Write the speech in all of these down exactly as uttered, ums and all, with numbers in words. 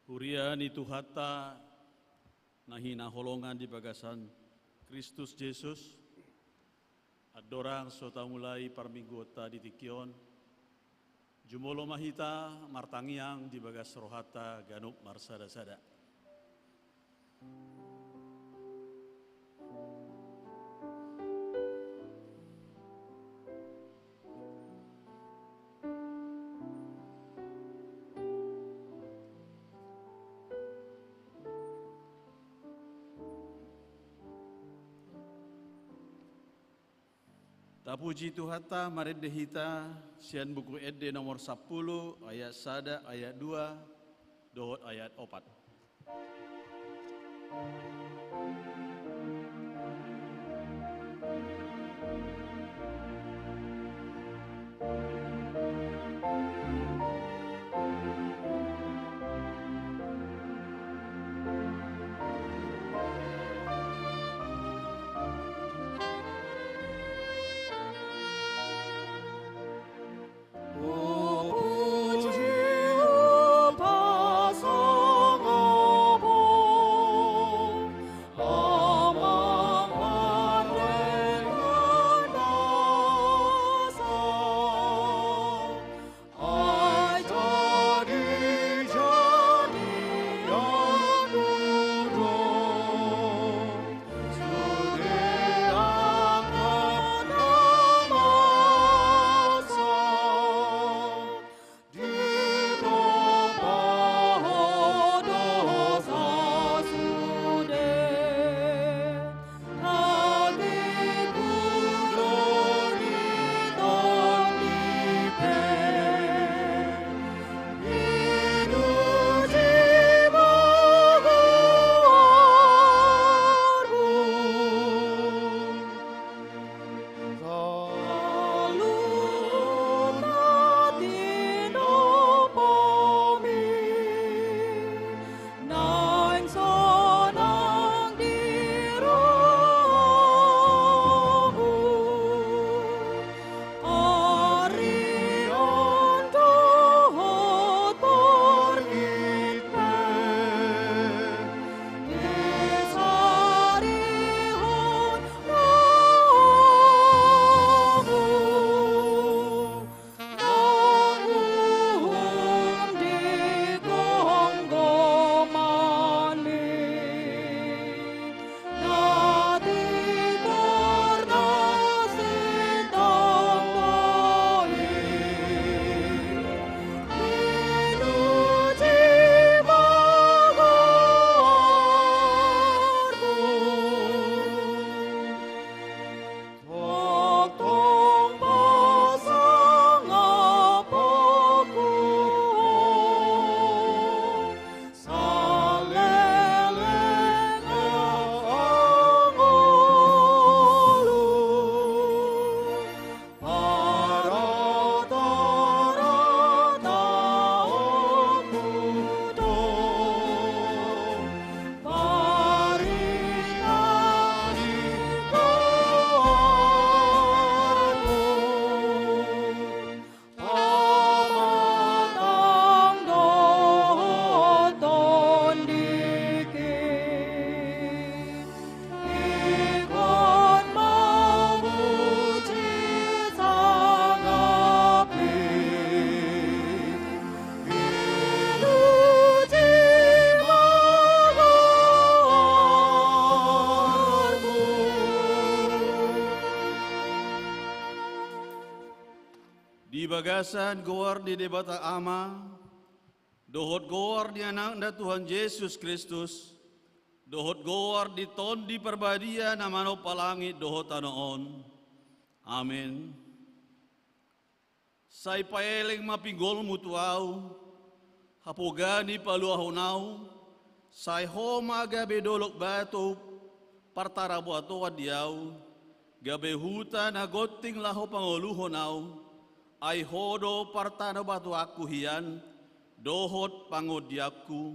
Huria ni Tuhanta na hinaholongan di bagasan Kristus Jesus, andorang so tamulai parmingguonta di tingki on, jumolo ma hita martangiang di bagas rohanta ganup marsada-sada. Tapuji Tuhanta, marende hita sian Buku Ende nomor sampulu, ayat sada, ayat dua, dohot ayat opat. Di bagasan goar ni Debata Ama, dohot goar ni Anakna Tuhan Jesus Kristus, dohot goar ni Tondi Parbadia na manompa langit dohot tano on. Amen. Sai paeleng ma pinggolmu tu Ahu, hapoga ni paluahon Ahu, sai Ho ma gabe dolok batu partarabatoan di Ahu, gabe huta na gonting laho pangoluhon Ahu, ai Ho do partarabatoanku hian dohot pangondianku.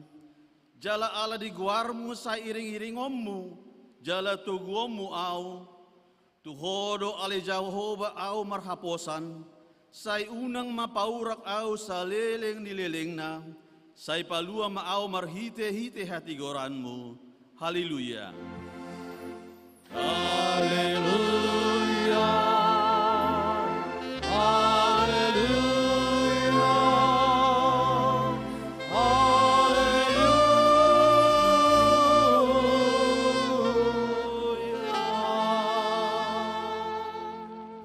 Jala ala ni goarmu sai iring-iringonmu jala toguonmu Ahu. Tu Ho do ale Jahowa Ahu marhaposan, sai unang ma paurak Ahu saleleng ni lelengna, Sai palua ma ahu marhitehite hatigoranmu. Haleluya. Haleluya. Haleluya. Haleluya.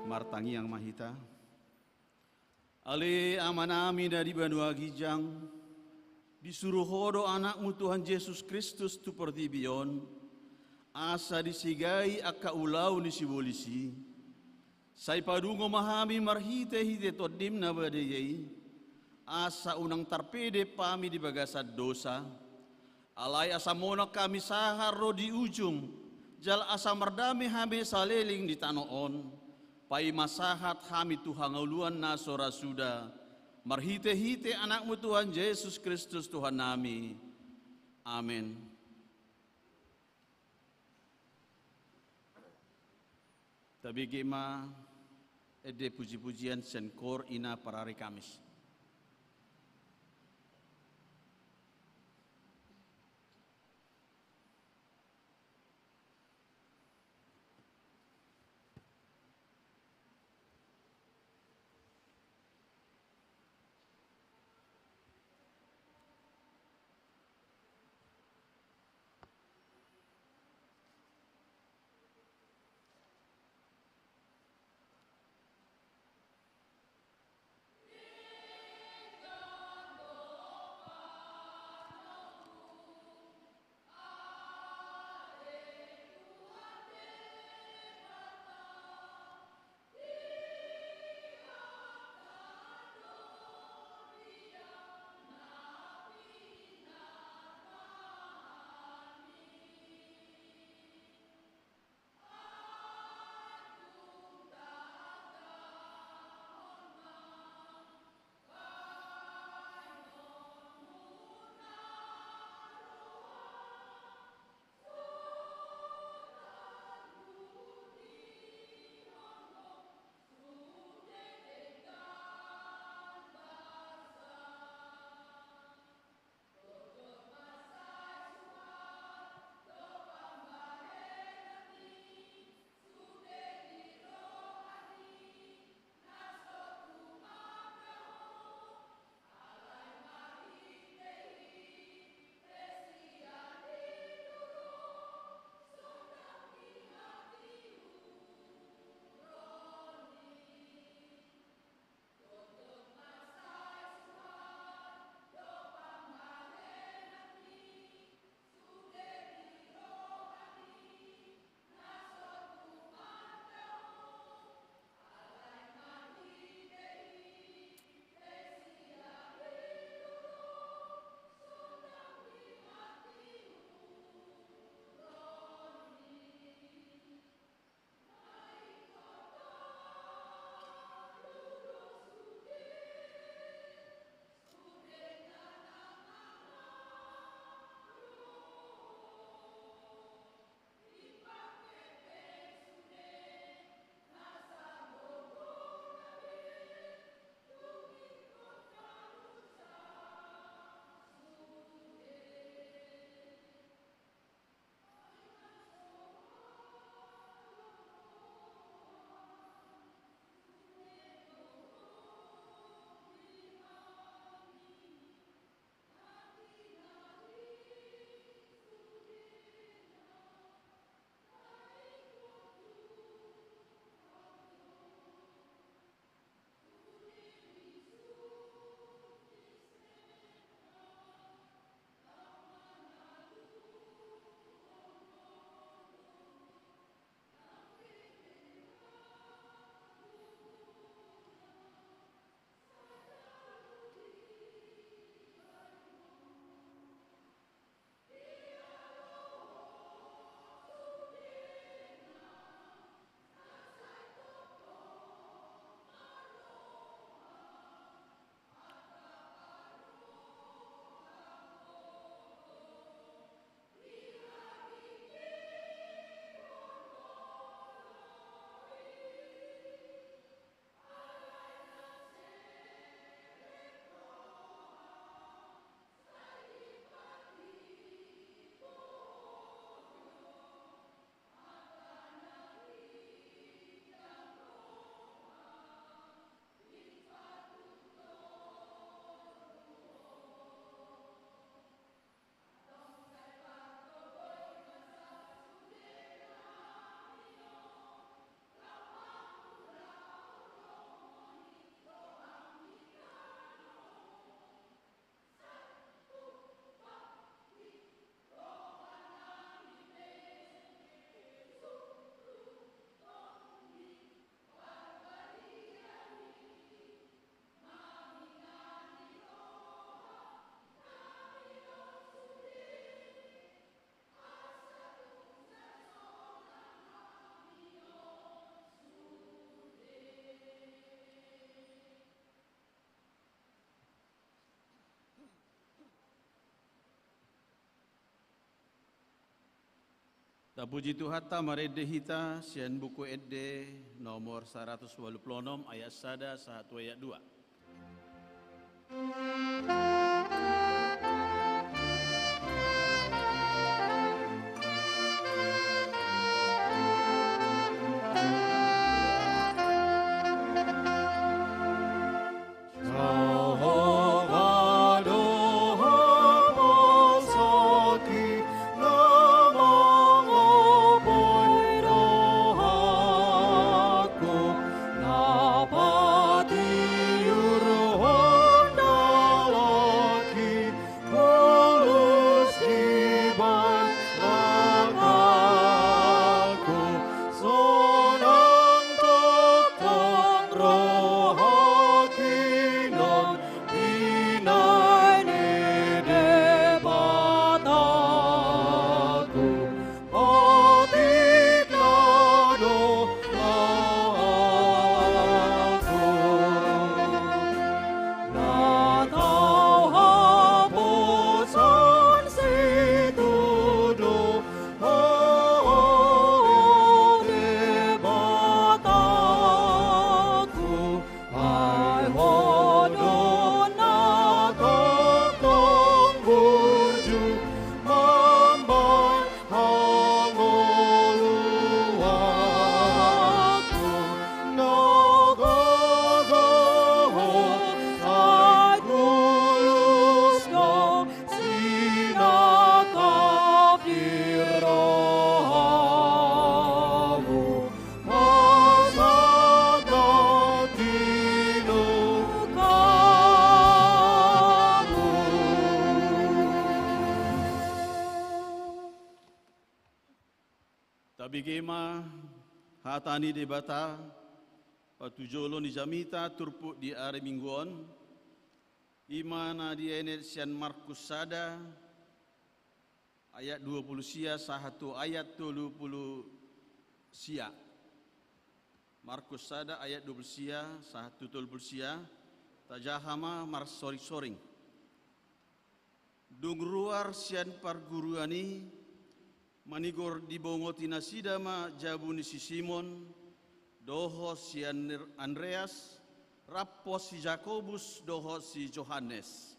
Martangiang ma hita. Ale Amanami na di banua ginjang, disuru Ho do Anakmu Tuhan Jesus Kristus tu portibi on, asa disegai angka ulaon ni sibolis i. Sai padungo ma hami marhitehite Tondim na badia i, asa unang tarpedep hami di bagasan dosa, alai asa monang hami sahat ro di ujung, jala asa mardame hami saleleng di tano on. Paima sahat hami tu hangoluan na so ra suda, marhitehite Anakmu Tuhan Jesus Kristus Tuhannami. Amen. Tabege ma ende pujipujian sian kor ina parari Kamis. Tapuji Tuhanta, marende hita sian Buku Ende nomor saratus ualu pulu onom, ayat sada sahat tu ayat dua. Tabege ma hata ni Debata, patujolo ni jamita turpuk di ari Minggu on, i ma na dienet sian Markus sada, ayat dua pulu sia sahat tu ayat tolu pulu sia. Markus sada ayat dua pulu sia sahat tu tolu pulu sia, tajaha ma marsoring-soring. Dung ruar sian parguruan i, manigor dibongoti nasida ma jabu ni si Simon, dohot si Aner-, Andreas, rap pos si Jakobus, dohot si Johannes.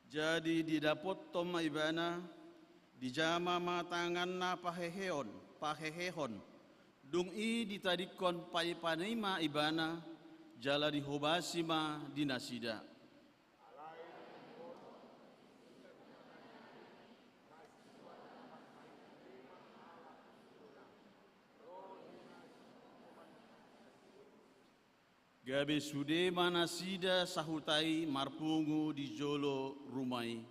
Jadi didapothon ma ibana, dijama ma tanganna paheheon, pahehehon, dung i ditadingkon paipanai ma ibana, jala dihobasi ma di nasida. Gabe sude ma nasida sahuta i marpungu di jolo ruma i.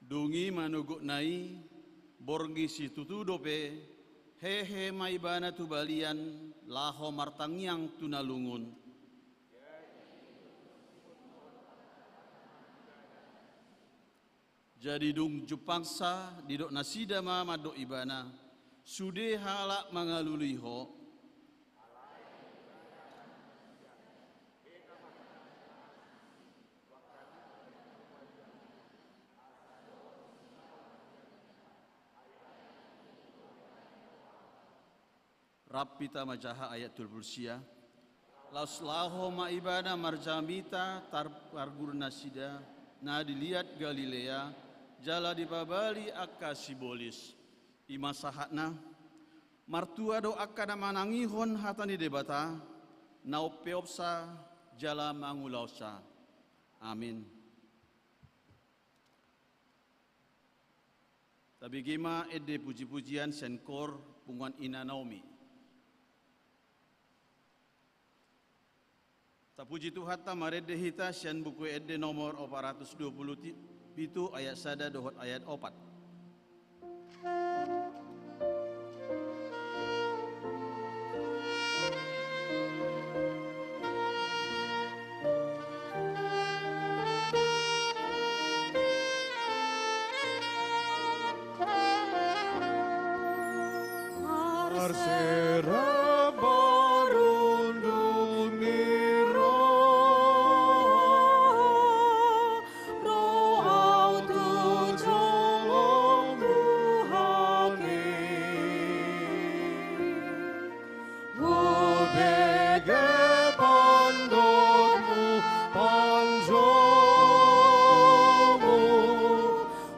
Dung i manogotna i, borngin situtu dope, hehe ma ibana tu balian, laho martangiang tu na lungun. Jadi dung jumpangsa, didok nasida ma mandok ibana, sude halak mangalului ho. Rap hita manjaha ayat tolu pulu sia. Laos laho ma ibana marjamita tar-, parguru nasida na di liat Galilea, jala dipabali angka sibolis. I ma sahatna, martua do angka na manangihon hata ni Debata, na umpeopsa jala mangulahonsa. Amin. Tabege ma ende puji-pujian sian kor punguan Ina Naomi. Tapuji Tuhanta, marende hita sian Buku Ende nomor opat ratus dua pulu pitu, ayat sada dohot ayat opat. Rap marundung ni roha, ro au tu jolom Tuhan i. Hubege pandokmu, panjomu,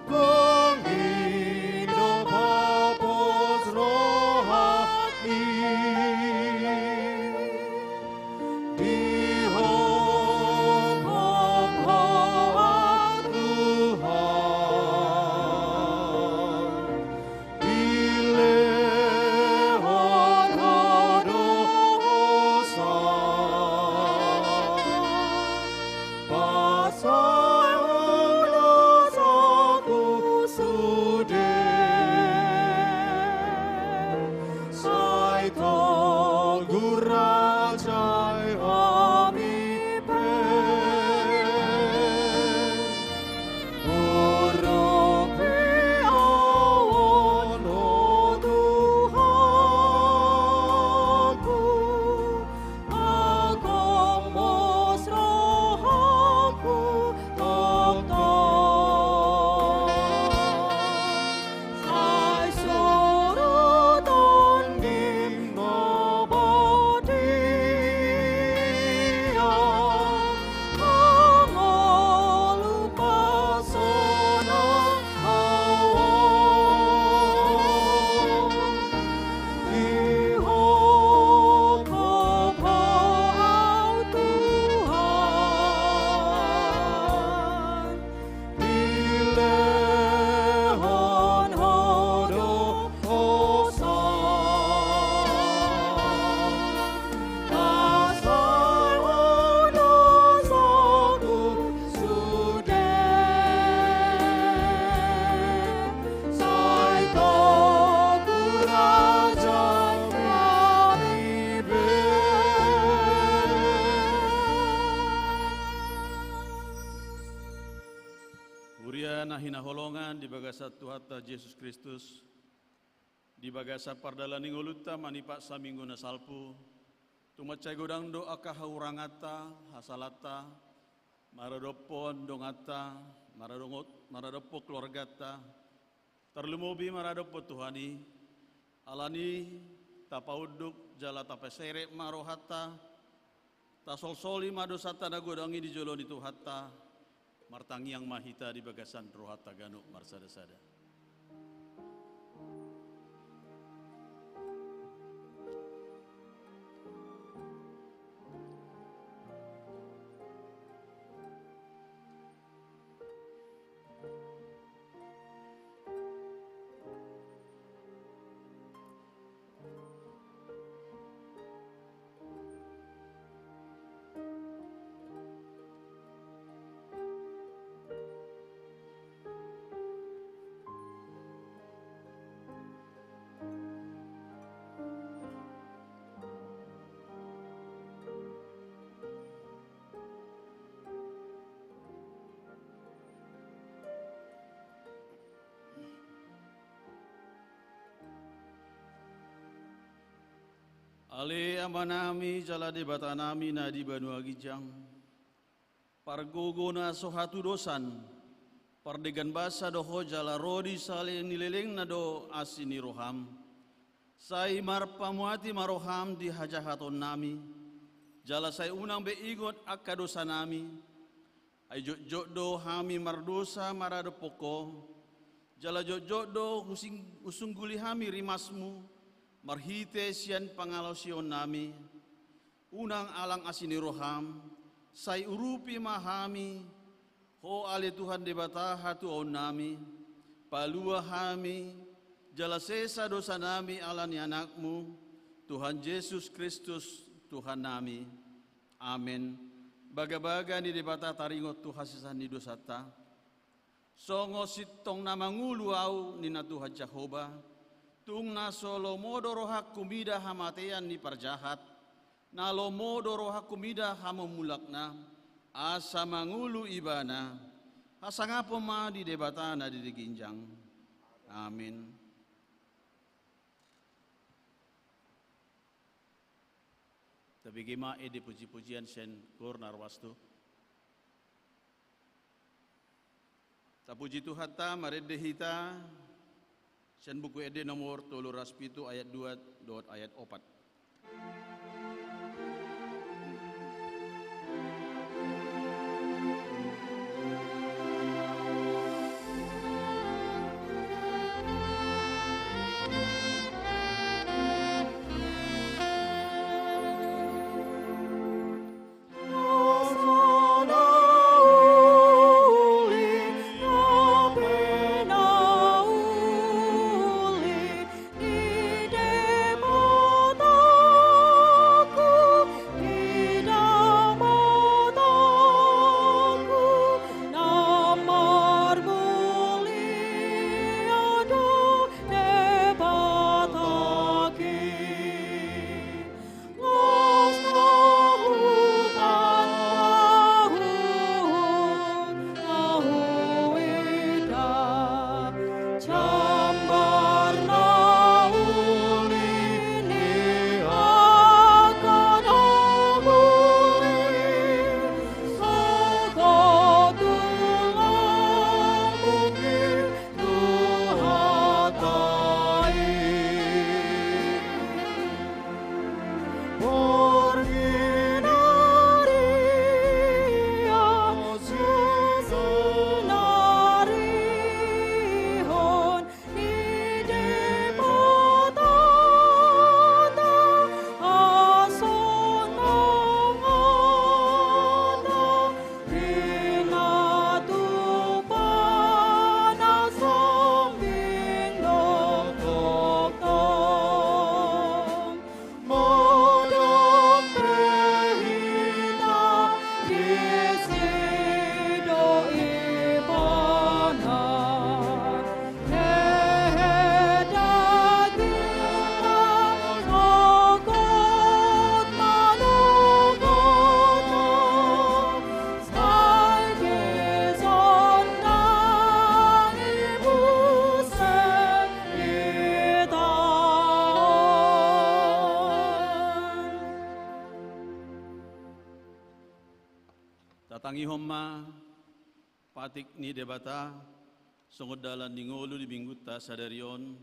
tung i do pos rohami. Dihophop Ho, Tuhan, dilehon Ho dosa. Pasahat dosaku sude, sai togu raja i hami pe. Urupi au on, Ho Tuhanku, hakombos rohangku tongtong. Sai suru Tondim na Badia, mangolu pasonang au on. Dihophop Ho, Tuhan, dilehon Ho dosa. Pasahat dosaku sude, sai togu raja i hami pe. Huria na hinaholongan di bagasan Tuhanta Jesus Kristus, di bagasan pardalanan ni ngolunta manipat saminggu na salpu, tung mansai godang do angka hahuranganta, hasalanta, maradophon donganta, maradongot-, maradophon keluarganta, tarlumobi maradophon Tuhan i. Alani i tapaunduk jala tapaserep ma rohanta, tasolsoli ma dosanta na godang i di jolo ni Tuhanta. Martangiang ma hita di bagasan rohanta ganup marsadasada. Ale Amanami jala Debatanami na di banua ginjang, pargogo na so hatudosan, pardegan basa do Ho jala ro di saleleng ni lelengna do asi ni roham. Sai marpamuati ma roham di hajahatonnami, jala sai unang be ingot angka dosanami, ai jotjot do hami mardosa maradophon Ho, jala jotjot do husing-, husungguli hami rimasmu, marhite sian pangalaosionnami. Unang alang asi ni roham, sai urupi ma hami, Ho ale Tuhan Debata hatuaonnami, palua hami, jala sesa dosanami ala ni Anakmu, Tuhan Jesus Kristus, Tuhannami. Amen. Bagabaga ni Debata taringot tu hasesaan ni dosanta. Songon sintong na mangolu ahu, ninna Tuhan Jahowa, tung na so lomo do rohangku mida hamatean ni parjahat, na lomo do rohangku mida hamamulakna, asa mangolu ibana. Hasangapon ma di Debata na di ginjang. Amin. Tabege ma ende puji-pujian sian Koor Narwastu. Tapuji Tuhanta, marende hita sian Buku Ende nomor tolu ratus pitu ayat dua dohot ayat opat. Tatangihon ma patik ni Debata, songon dalan ni ngolu di minggunta sadari on,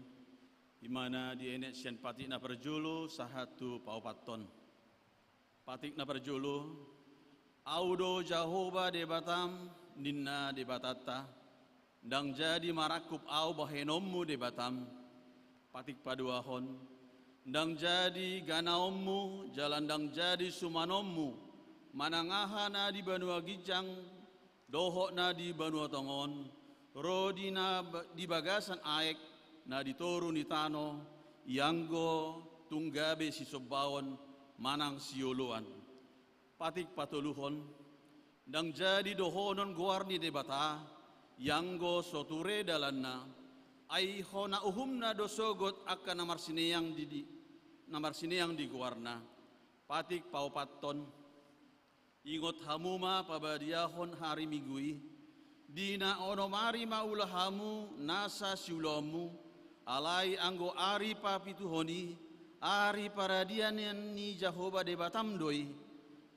i ma na dienet sian patik na parjolo sahat tu paopathon. Patik na parjolo, Au do Jahowa Debatam, ninna Debatanta, ndang jadi marangkup Au bahenonmu Debatam. Patik paduahon, ndang jadi ganaonmu, jala ndang jadi sumanonmu, manang aha na di banua ginjang, dohot na di banua tonga on, ro di na ba-, di bagasan aek, na di toru ni tano, ianggo tung gabe sisombaon manang sioloan. Patik patoluhon, ndang jadi dohonon goar ni Debata, ianggo so ture dalanna, ai hona uhumna do sogot angka na marsineang di, di, na marsineang di goarna. Patik paopathon, Ingot hamu ma pabadiahon ari Minggu i, di na onom ari mangula hamu nasa siulaonmu, alai anggo ari papituhon i, ari paradianan ni Jahowa Debatam do i,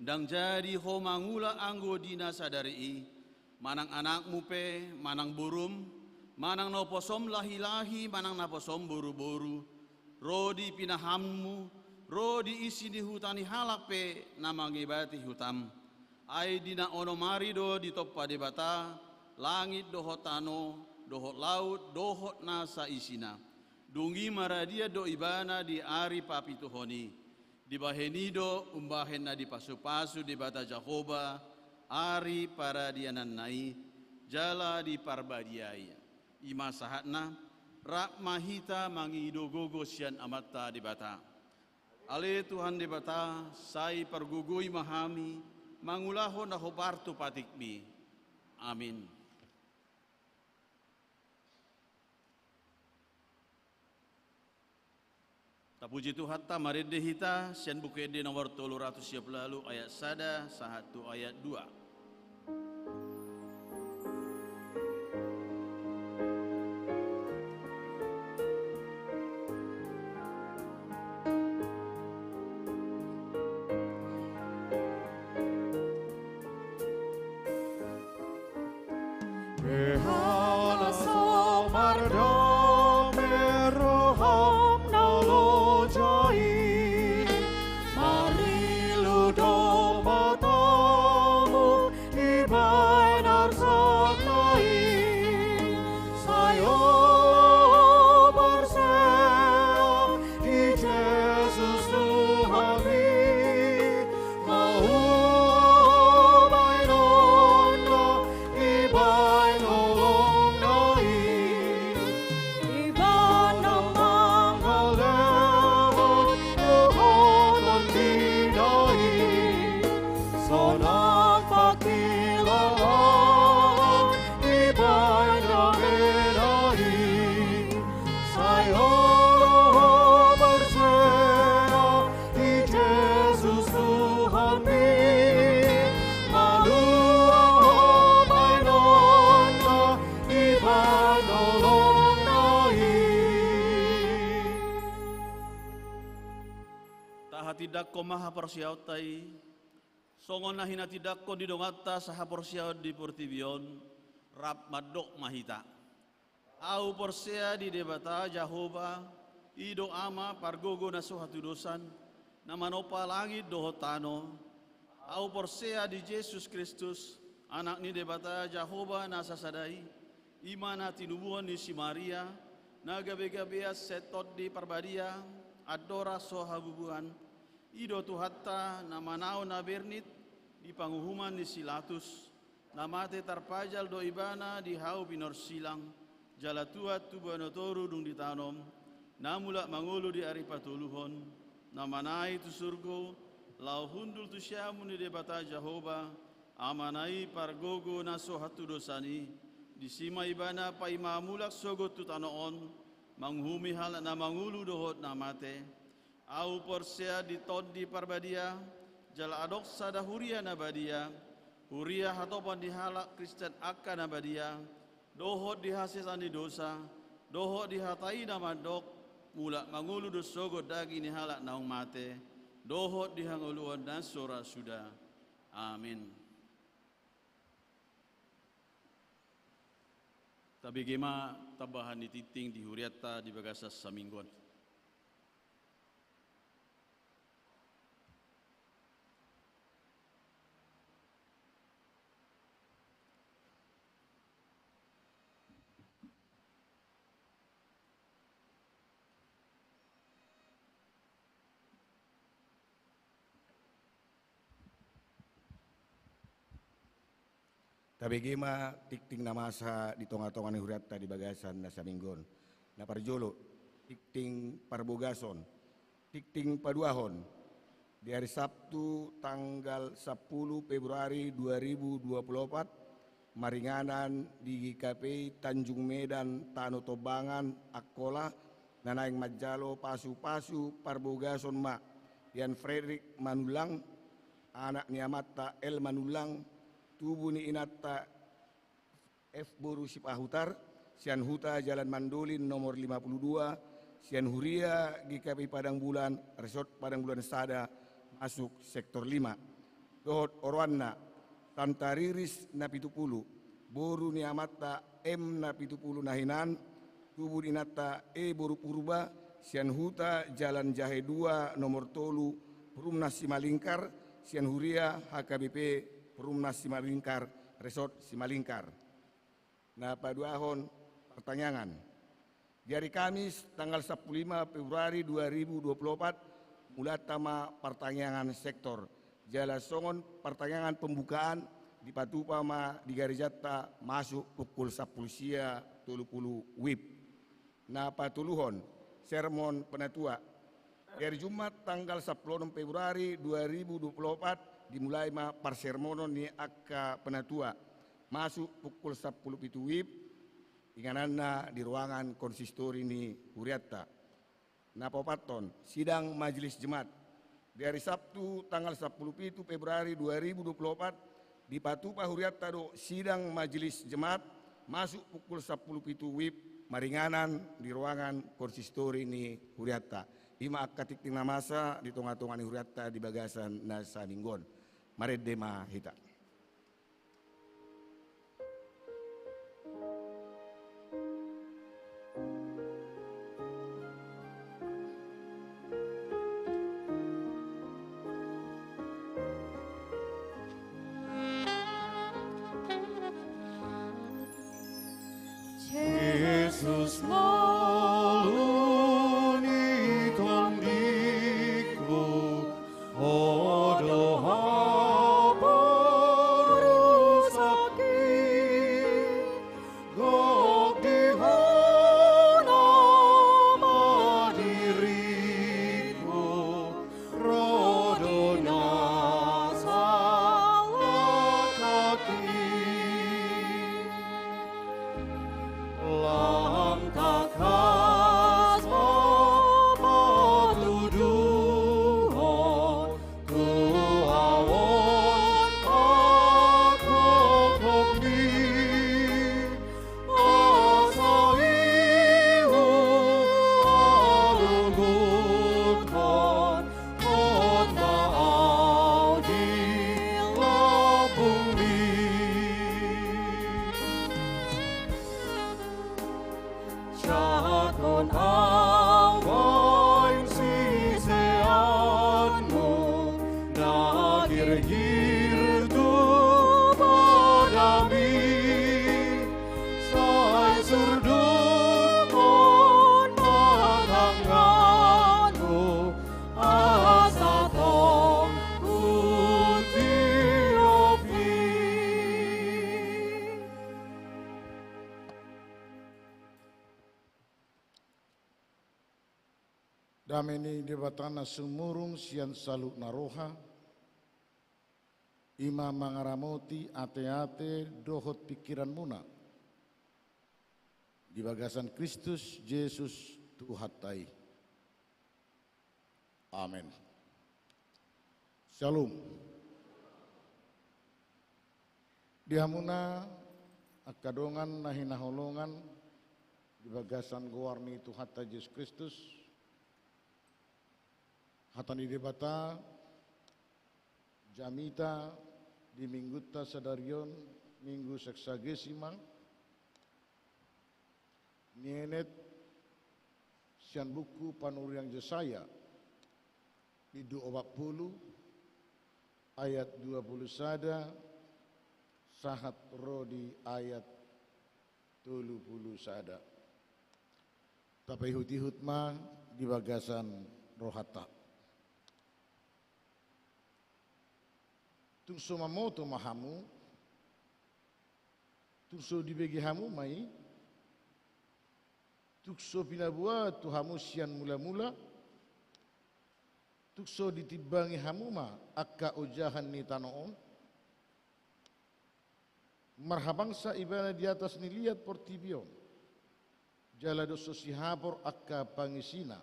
ndang jadi ho mangula anggo di na sadari i, manang anakmu pe, manang borum, manang naposom lahi-lahi, manang naposom boru-boru, ro di pinahanmu, ro di isi ni huta ni halak pe na mangebati hutam. Ai di na onom ari do ditompa Debata langit dohot tano, dohot laut, dohot nasa isina. Dung i maradian do ibana di ari papituhon i. Dibahen i do umbahen na dipasu-pasu Debata Jahowa ari paradiananna i, jala diparbadiai. I ma sahatna, rap ma hita mangido gogo sian Amanta Debata. Ale Tuhan Debata, sai pargogoi ma hami mangulahon na hombar tu patikmi. Amin. Tapuji Tuhanta, marende hita sian Buku Ende nomor tolu ratus sia pulu ualu, ayat sada sahat tu ayat dua. Beha ma so mardame roham na loja i, marilu do matamu dibahen arsakna i, sai olo porsea di Jesus Tuhan i, ma ua ho baenonna dibahen holongna i. Ibana mangalean dohot tondina i, sonang pangkilalaan dibahen damena i, sai olo ho porsea di Jesus Tuhan i, malua ho baenonna dibahen holongna i. Tahatindangkon ma haporseaonta i, songon na hinatindangkon ni donganta sahaporseaon di portibi on, rap mandok ma hita. Ahu porsea di Debata Jahowa, i do Ama pargogo na so hatudosan, na manompa langit dohot tano. Ahu porsea di Jesus Kristus, Anak ni Debata Jahowa na sasada i, i ma na tinubuhon ni si Maria, na gabegabean sian Tondi Parbadia, andorang so habubuhan. I do Tuhanta, na manaon na bernit di panguhuman ni si Latus, na mate tarpajal do Ibana di hau pinorsilang, jala tuat tu banua toru dung ditanom, na mulak mangolu di ari patoluhon, na manaek tu surgo, laho hundul tu siamun ni Debata Jahowa, Amana i pargogo na so hatudosan i, disi ma Ibana paima mulak sogot tu tano on, manguhumi halak na mangolu dohot na mate. Ahu porsea di Tondi Parbadia, jala adong sada huria na badia, huria hatopan ni halak Kristen angka na badia, dohot di hasesaan ni dosa, dohot di hata i na mandok, mulak mangolu do sogot daging ni halak naung mate, dohot di hangoluan na so ra suda. Amin. Tabege ma tambahan ni tingting di hurianta di bagasan saminggu on. Tabege ma tingting na masa di tongatonga ni hurianta di bagasan na saminggu on. Na parjolo, tingting parbogason. Tingting paduahon, di ari Sabtu tanggal sampulu Februari dua ribu dua puluh opat, maringanan di G K P I Tanjung Medan Tano Tombangan Angkola, na naeng manjalo pasupasu parbogason ma Jan Fredrik Manullang, anak ni amanta L Manullang, tubu ni inanta F boru Sipahutar, sian Huta Jalan Mandolin nomor lima puluh dua, sian huria G K P I Padang Bulan, Resort Padang Bulan Sada, masuk sektor lima. Dohot oroanna, Santa Riris na pitu pulu, boru ni amanta M na pitu pulu na hinan, tubu ni inanta E boru Purba, sian Huta Jalan Jahe dua nomor tolu, Perumnas Simalingkar, sian huria H K B P Perumnas Simalingkar, Resort Simalingkar. Na paduahon, partangiangan. Di ari Kamis tanggal sampulu lima Februari dua ribu dua puluh opat, mulanta ma partangiangan sektor. Jala songon partangiangan pembukaan, dipatupa ma di garejanta masuk pukul sampulu sia tolu pulu WIB. Na patoluhon, sermon penatua. Di ari Jumat tanggal sampulu onom Februari dua ribu dua puluh opat, dimulai ma parsermonon ni angka penatua. Masuk pukul sampulu pitu WIB, ingananna di ruangan konsistori ni hurianta. Na paopathon, sidang majelis Jemaat. Di ari Sabtu tanggal sampulu pitu Februari dua ribu dua puluh opat, dipatupa hurianta do sidang majelis Jemaat, masuk pukul sampulu pitu WIB, maringanan di ruangan konsistori ni hurianta. I ma angka tingting na masa di tongatonga ni hurianta di bagasan na saminggu on. Marende ma hita. Dame ni Debata na sumurung sian saluhutna roha, i ma mangaramoti ateate dohot pingkiranmuna di bagasan Kristus Jesus Tuhanta i. Amen. Syalom. Di hamuna angka dongan na hinaholongan di bagasan goar ni Tuhanta Jesus Kristus, hata ni Debata jamita di minggunta sadari on, Minggu Sexagesima, nienet sian buku Panurian Jesaya, bindu opat pulu, ayat dua pulu sada, sahat ro di ayat tolu pulu sada. Tapaihut-ihut ma di bagasan rohanta. Tung so mamoto ma hamu, tung so dibege hamu ma i, tung so pinaboa tu hamu sian mula-mula, tung so ditimbangi hamu ma angka ojahan ni tano on. Marhabangsa ibana di atas ni liat portibi on, jala dos so sihapor angka pangisina.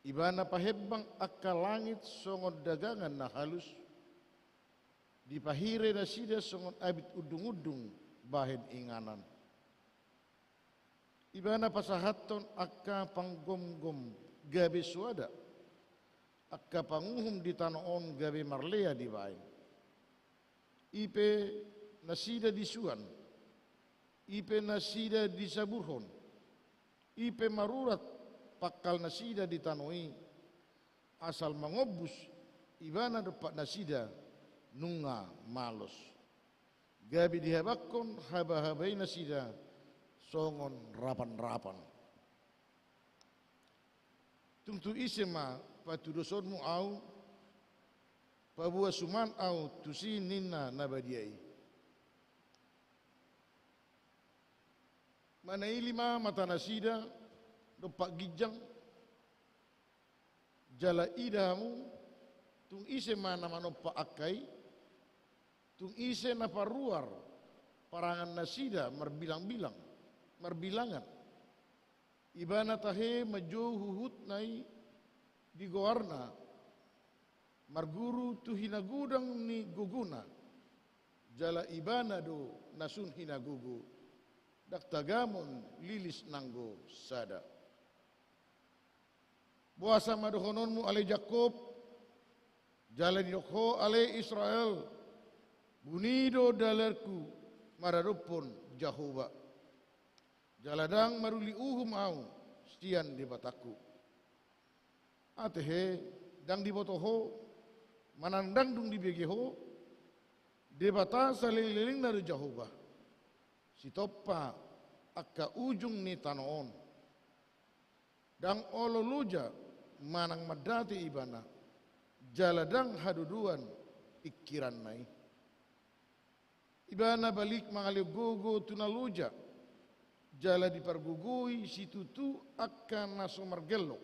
Ibana pahembang angka langit songon dagangan na halus, dipahire nasida songon abit undung-undung bahen inganan. Ibana pasahathon angka panggomgom gabe soada, angka panguhum di tano on gabe marlea dibahen. I pe nasida disuan, i pe nasida disaburhon, i pe marurat pangkal nasida di tano i, asal mangombus ibana dompak nasida nunga malos. Gabe dihabanghon haba-haba i nasida songon rapan-rapan. Tung tu ise ma patudosonmu ahu, paboa suman ahu tusi ninna na badia i. Manaili ma mata nasida dompak ginjang, jala ida hamu, tung ise ma na manompa angka i, tung ise na paruar parangan nasida marbilang-bilang, marbilangan. Ibana tahe manjou huhutna i di goarna, marguru tu hinagodang ni gogona, jala ibana do na sun hinagogo, ndang tagamon lilis nanggo sada. Boasa ma dohononmu ale Jakkob, jala didok ho ale Israel, buni do dalanku maradophon Jahowa. Jala ndang maruli uhum ahu sian Debatangku. Atehe, ndang diboto ho, manang ndang dung dibege ho, Debata saleleng-lelengna do Jahowa, sitompa angka ujung ni tano on. Ndang olo loja manang mandate ibana, jala ndang hadodoan pingkiranna i. Ibana balik mangalehon gogo tu na loja, jala dipargogoi situtu angka na so margellok.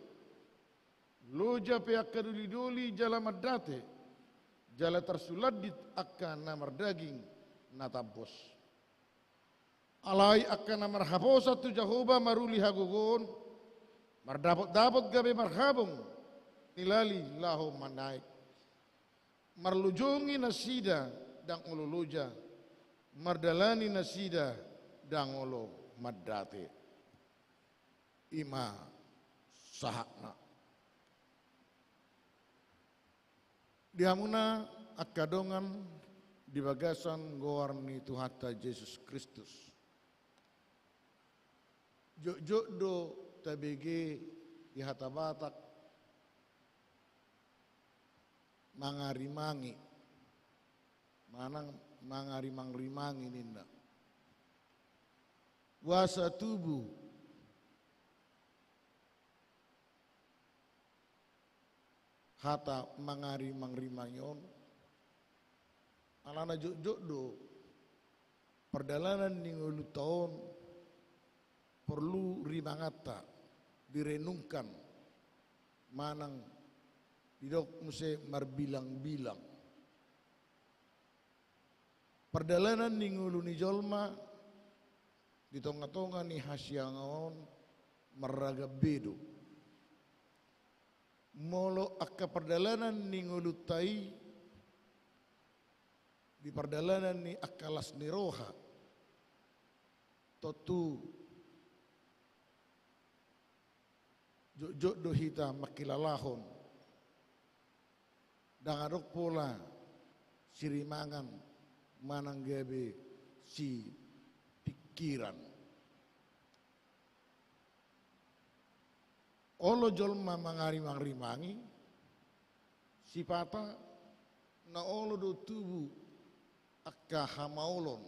Loja pe angka doli-doli jala mandate, jala tarsulandit angka na mardaging na tambos. Alai angka na marhaposan tu Jahowa maruli hagogoon, mardapot-dapot gabe marhabong ni lali laho manaek. Marlojongi nasida ndang olo loja, mardalani nasida ndang olo mandate. I ma sahatna. Di hamuna angka dongan di bagasan goar ni Tuhanta Jesus Kristus. Jotjot do tabege di hata Batak mangarimangi, manang mangarimang-rimangi ninna. Boasa tubu hata mangarimang-rimangi on, alana jotjot do pardalanan ni ngolunta on porlu rimanganta direnungkan, manang didok muse marbilang-bilang. Pardalanan ni ngolu ni jolma di tonga-tonga ni hasiangan on marragam be do. Molo angka pardalanan ni ngolunta i di pardalanan ni angka las ni roha, tontu jotjot do hita mangkilalahon. Ndang adong pola sirimangan manang gabe sipingkiran. Olo jolma mangarimang-rimangi, sipata na olo do tubu angka hamaolon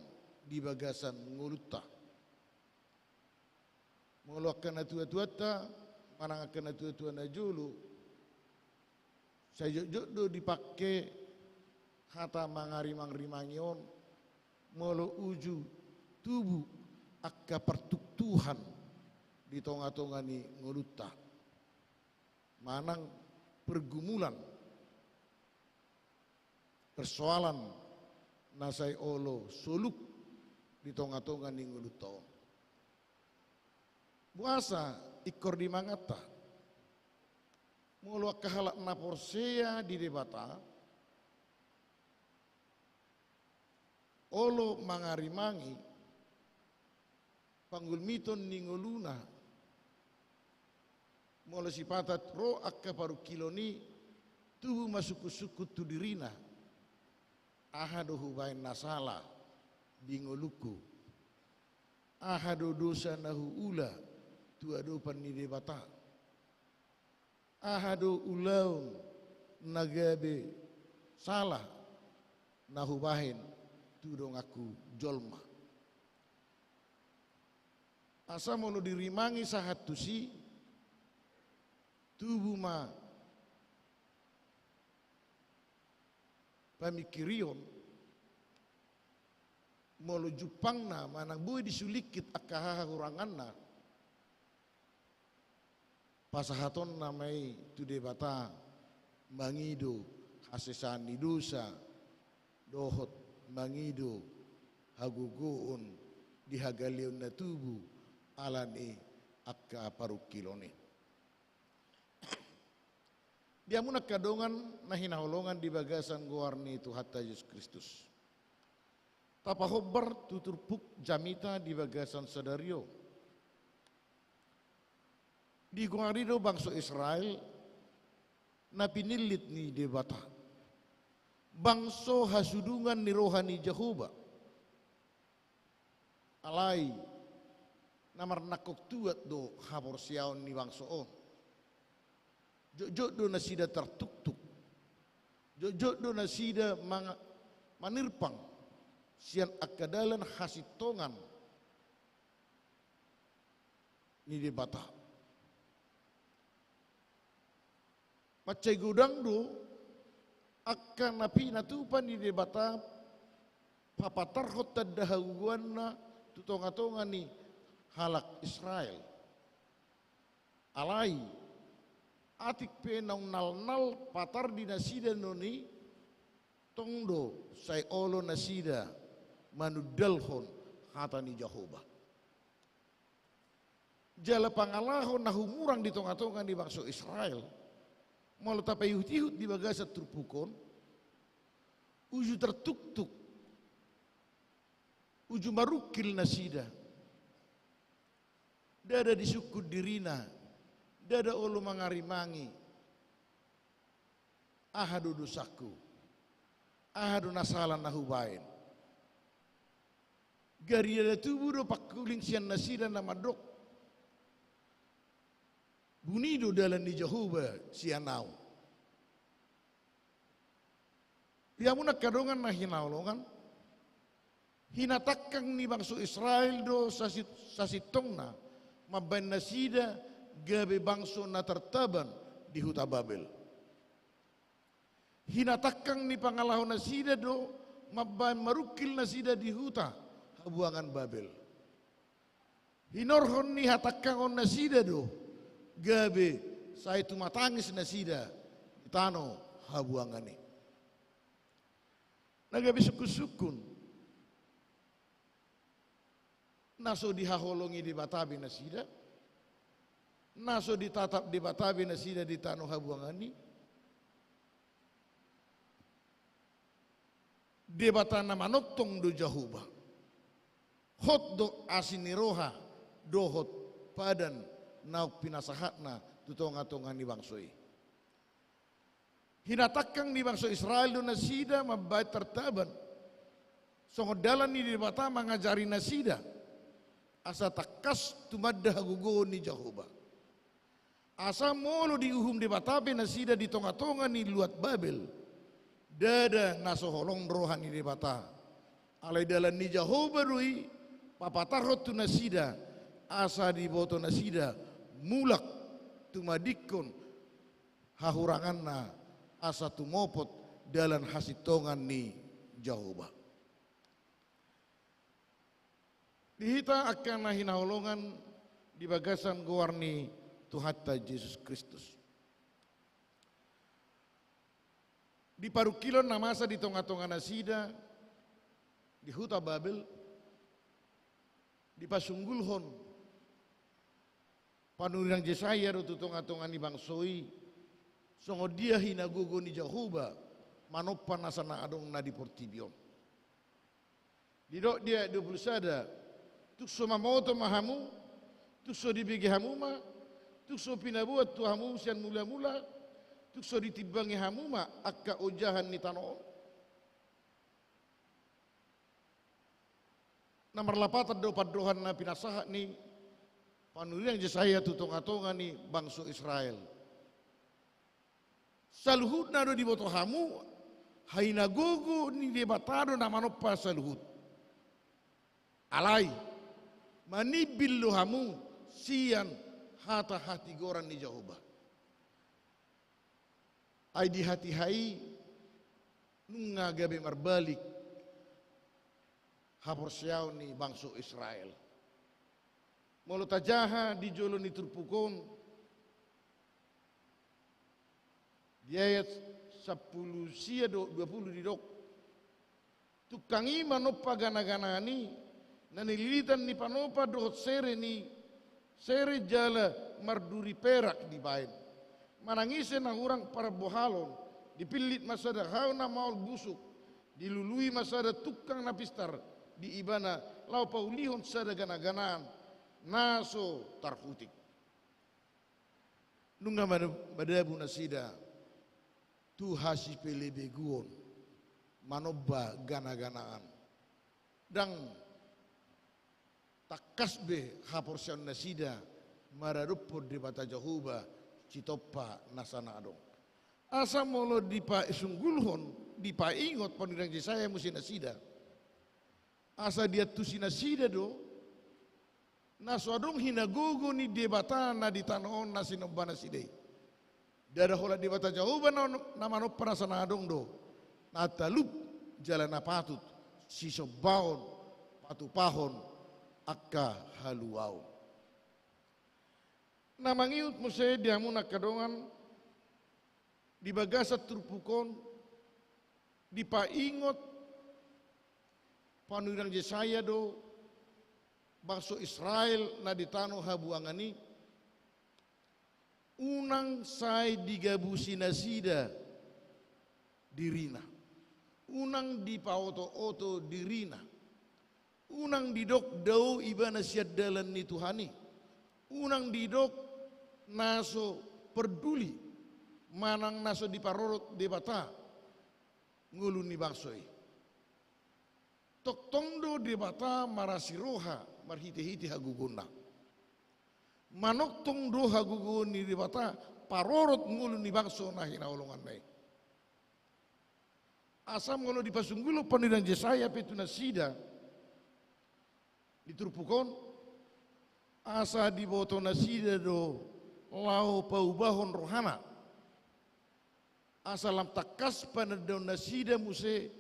di bagasan ngolunta. Molo angka natua-tuanta manang angka natua-tua na jolo, sai jotjot do dipangke hata mangarimang-rimangi on molo uju tubu angka partuktuhan di tonga-tonga ni ngolunta manang pergumulan, persoalan na sai olo soluk di tonga-tonga ni ngolunta on. Boasa ingkon rimanganta? Molo angka halak na porsea di Debata, olo mangarimangi pangulmiton ni ngoluna. Molo sipata ro angka parungkilon i, tubu ma sungkun-sungkun tu dirina. Aha do hubaen na sala di ngolungku? Aha do dosa na huula tu adopan ni Debata? Aha do ulaon na gabe sala na hubahen tu donganku jolma? Asa molo dirimangi sahat tusi, tubu ma pamingkirion, molo jumpangna manang boi disulingkit angka hahuranganna, pasahatonna ma i tu Debata mangido hasesaan ni dosa dohot mangido hagogoon di hagaleon na tubu ala ni angka parungkilon i. Di hamu angka dongan na hinaholongan di bagasan goar ni Tuhanta Jesus Kristus, tapahombar tu turpuk jamita di bagasan sadari on. Digoari do bangso Israel na pinillit ni Debata, bangso hasudungan ni roha ni Jahowa. Alai na marnangkok tuat do haporseaon ni bangso on. Jotjot do nasida tartuktuk. Jotjot do nasida manga-, manirpang sian angka dalan hasintongan ni Debata. Mansai godang do angka na pinatupa ni Debata papatarhon tanda hagogoanna tu tonga-tonga ni halak Israel. Alai atik pe naung nalnal patar di nasida non i, tong do sai olo nasida manundalhon hata ni Jahowa. Jala pangalaho na humurang di tonga-tonga ni bangso Israel, molo tapaihut-ihut di bagasan turpuk on, uju tartuktuk, uju marungkil nasida. Ndada disungkun dirina, ndada olo mangarimangi. Aha do dosangku? Aha do na sala na hubaen? Gari ndada tubu do pangkuling sian nasida na mandok: Buni do dalan ni Jahowa sian ahu. Di hamu angka dongan na hinaholongan, hinatangkang ni bangso Israel do sasi-, sasintongna mambaen nasida gabe bangso na tartaban di huta Babel. Hinatangkang ni pangalaho nasida do mambaen marungkil nasida di huta habuangan Babel. Hinorhon ni hatangkangon nasida do gabe sai tumatangis nasida di tano habuangan i. Na gabe sungkun-sungkun na so dihaholongi Debata be nasida, na so ditatap Debata be nasida di tano habuangan i. Debata na manongtong do Jahowa. Hot do asi ni roha dohot padan naung pinasahatna tu tonga-tonga ni bangso i. Hinatangkang ni bangso Israel do nasida mambahen tartaban songon dalan ni Debata mangajari nasida, asa tangkas tumanda hagogoon ni Jahowa. Asa molo diuhum Debata pe nasida di tonga-tonga ni luat Babel, ndada na so holong roha ni Debata. Alai dalan ni Jahowa do i papatarhon tu nasida, asa diboto nasida mulak tumadingkon hahuranganna, asa tumopot dalan hasintongan ni Jahowa. Di hita angka na hinaholongan di bagasan goar ni Tuhanta Jesus Kristus. Di parungkilon na masa di tonga-tonga nasida di huta Babel, dipasungulhon panurirang Jesaya do tu tonga-tonga ni bangso i, songon dia hinagogo ni Jahowa manompa nasa na adong na di portibi on. Didok di ayat dua pulu sada, tung so mamoto ma hamu, tung so dibege hamu ma, tung so pinaboan tu hamu sian mula-mula, tung so ditimbangi hamu ma angka ojahan ni tano on. Na marlapatan do pandohan na pinasahat ni panurirang Jesaya tu tonga-tonga ni bangso Israel. Saluhutna do diboto hamu, hinagogo ni Debata do na manompa saluhut. Alai, manimbil do hamu sian hata hatigoran ni Jahowa. Ai di hatiha i nunga gabe marbalik haporseaon ni bangso Israel. Molo tajaha di jolo ni turpuk on, di ayat sampulu sia dohot dua pulu didok, tungkang i manompa gana-ganaan i, na nililitan ni panopa dohot sere ni sere jala marduri perak dibaen. Manang ise na hurang parbohalon, dipillit ma sada hau na maol busuk, dilului ma sada tungkang na pistar di ibana laho paulihon sada gana-ganaan na so tarhutik. Nunga mada-, madabu nasida tu hasipelebeguon manomba gana-ganaan. Ndang tangkas be haporseaon nasida maradophon Debata Jahowa sitompa nasa na adong. Asa molo dipasunggulhon, dipaingot panurirang Jesaya muse nasida, asa diantusi nasida do na so adong hinagogo ni Debata na di tano on na sinomba nasida i. Ndada holan Debata Jahowa na, na manompa nasa na adong do, na talup jala na patut sisombaon patupahon angka haluaon. Na mangihut muse di hamu na angka dongan, di bagasan turpuk on dipaingot panurirang Jesaya do bangso Israel na di tano habuangan i, unang sai digabusi nasida dirina, unang dipaoto-oto dirina, unang didok dao ibana sian dalan ni Tuhan i, unang didok na so parduli manang na so diparorot Debata ngolu ni bangso i. Tongtong do Debata marasi roha marhite-hite hagogoonna. Manongtong do hagogoon ni Debata parorot ngolu ni bangso na hinaholonganna i. Asa molo dipasunggulhon panurirang Jesaya pe tu nasida di turpuk on, asa diboto nasida do laho paubahon rohana, asa lam tangkas panandaon nasida muse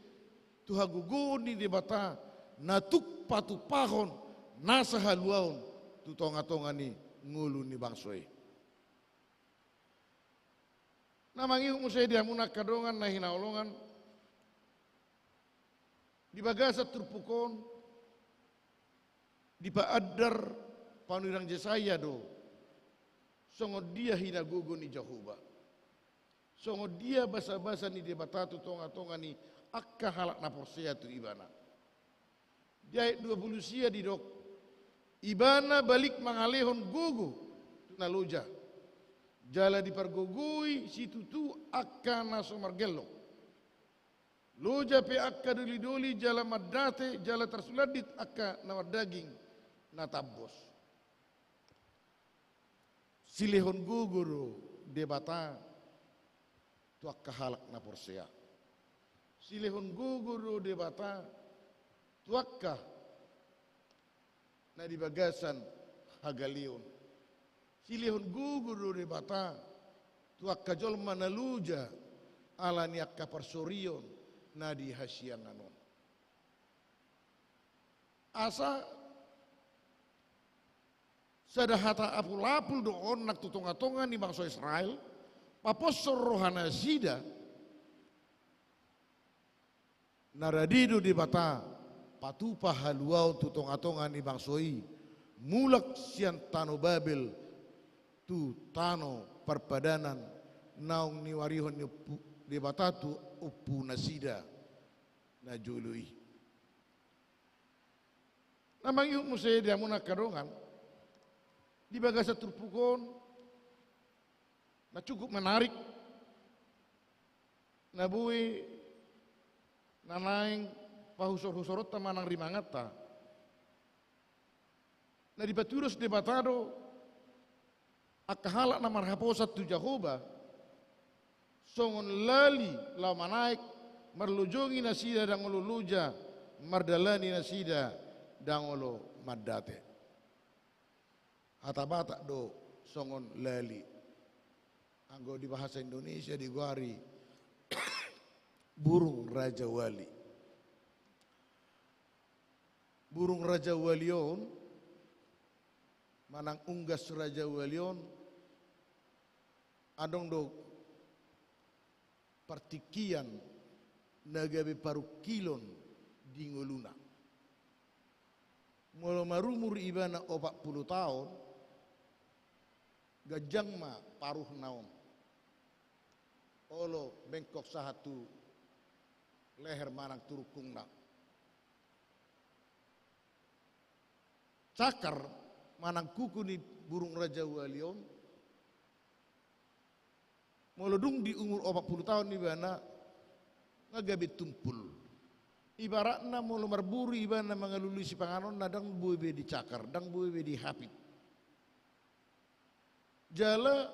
tu hagogoon ni Debata na tuk patupahon nasa haluaon tu tonga-tonga ni ngolu ni bangso i. Na mangihut muse di hamuna angka dongan na hinaholongan, di bagasan turpuk on, dipaandar panurirang Jesaya do songon dia hinagogo ni Jahowa, songon dia basabasa ni Debata tu tongatonga ni angka halak na porsea tu Ibana. Di ayat dua pulu sia didok, Ibana balik mangalehon gogo tu na loja, jala dipargogoi situtu angka na so margellok. Loja pe angka dolidoli jala mandate, jala tarsulandit angka na mardaging na tambos. Silehon gogo do Debata tu angka halak na porsea. Silehon gogo do Debata tu angka na di bagasan hagaleon. Silehon gogo do Debata tu angka jolma na loja ala ni angka parsorion na di hasiangan on. Asa sada hata apulapul do on nang tu tongatonga ni bangso Israel, paposhon rohanasida, na rade do Debata patupa haluaon tu tongatonga ni bangso i, mulak sian tano Babel tu tano parpadanan, naung niuarihon ni ompu, Debata tu ompunasida na jolo i. Na mangihut muse di hamuna angka dongan, di bagasan turpuk on, na cukup menarik, na boi na naeng pahusorhusoronta manang rimanganta. Na dipatudos Debata do angka halak na marhaposan tu Jahowa, songon lali laho manaek, marlojongi nasida ndang olo loja, mardalani nasida ndang olo mandate. Hata Batak do songon lali. Anggo di bahasa Indonesia digoari burung rajawali. Burung rajawali on, manang unggas rajawali on, adong do partingkian na gabe parungkilon di ngoluna. Molo marumur ibana opat pulu taon, ganjang ma paruhna on. Olo bengkok sahat tu leher manang tu rungkungna. Cakar manang kuku ni burung rajawali on, molo dung di umur opat pulu taon ibana, nga gabe tumpul. Ibaratna molo marburu ibana mangalului sipanganonna, ndang boi be dicakar, ndang boi be dihapit. Jala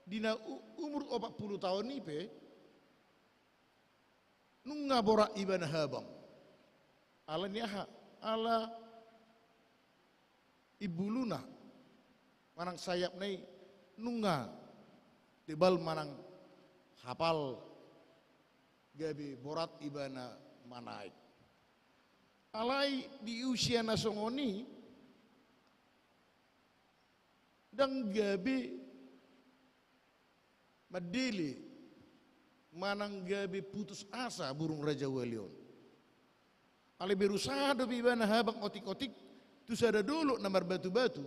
di na u-, umur opat pulu taon i pe, nunga borat ibana habang. Ala ni aha? Ala imbuluna manang sayapna i nunga tebal manang hapal, gabe borat ibana manaek. Alai di usia na songon i, ndang gabe mandele manang gabe putus asa burung rajawali on. Alai berusaha dope ibana habang otik-otik tu sada dolok na marbatubatu.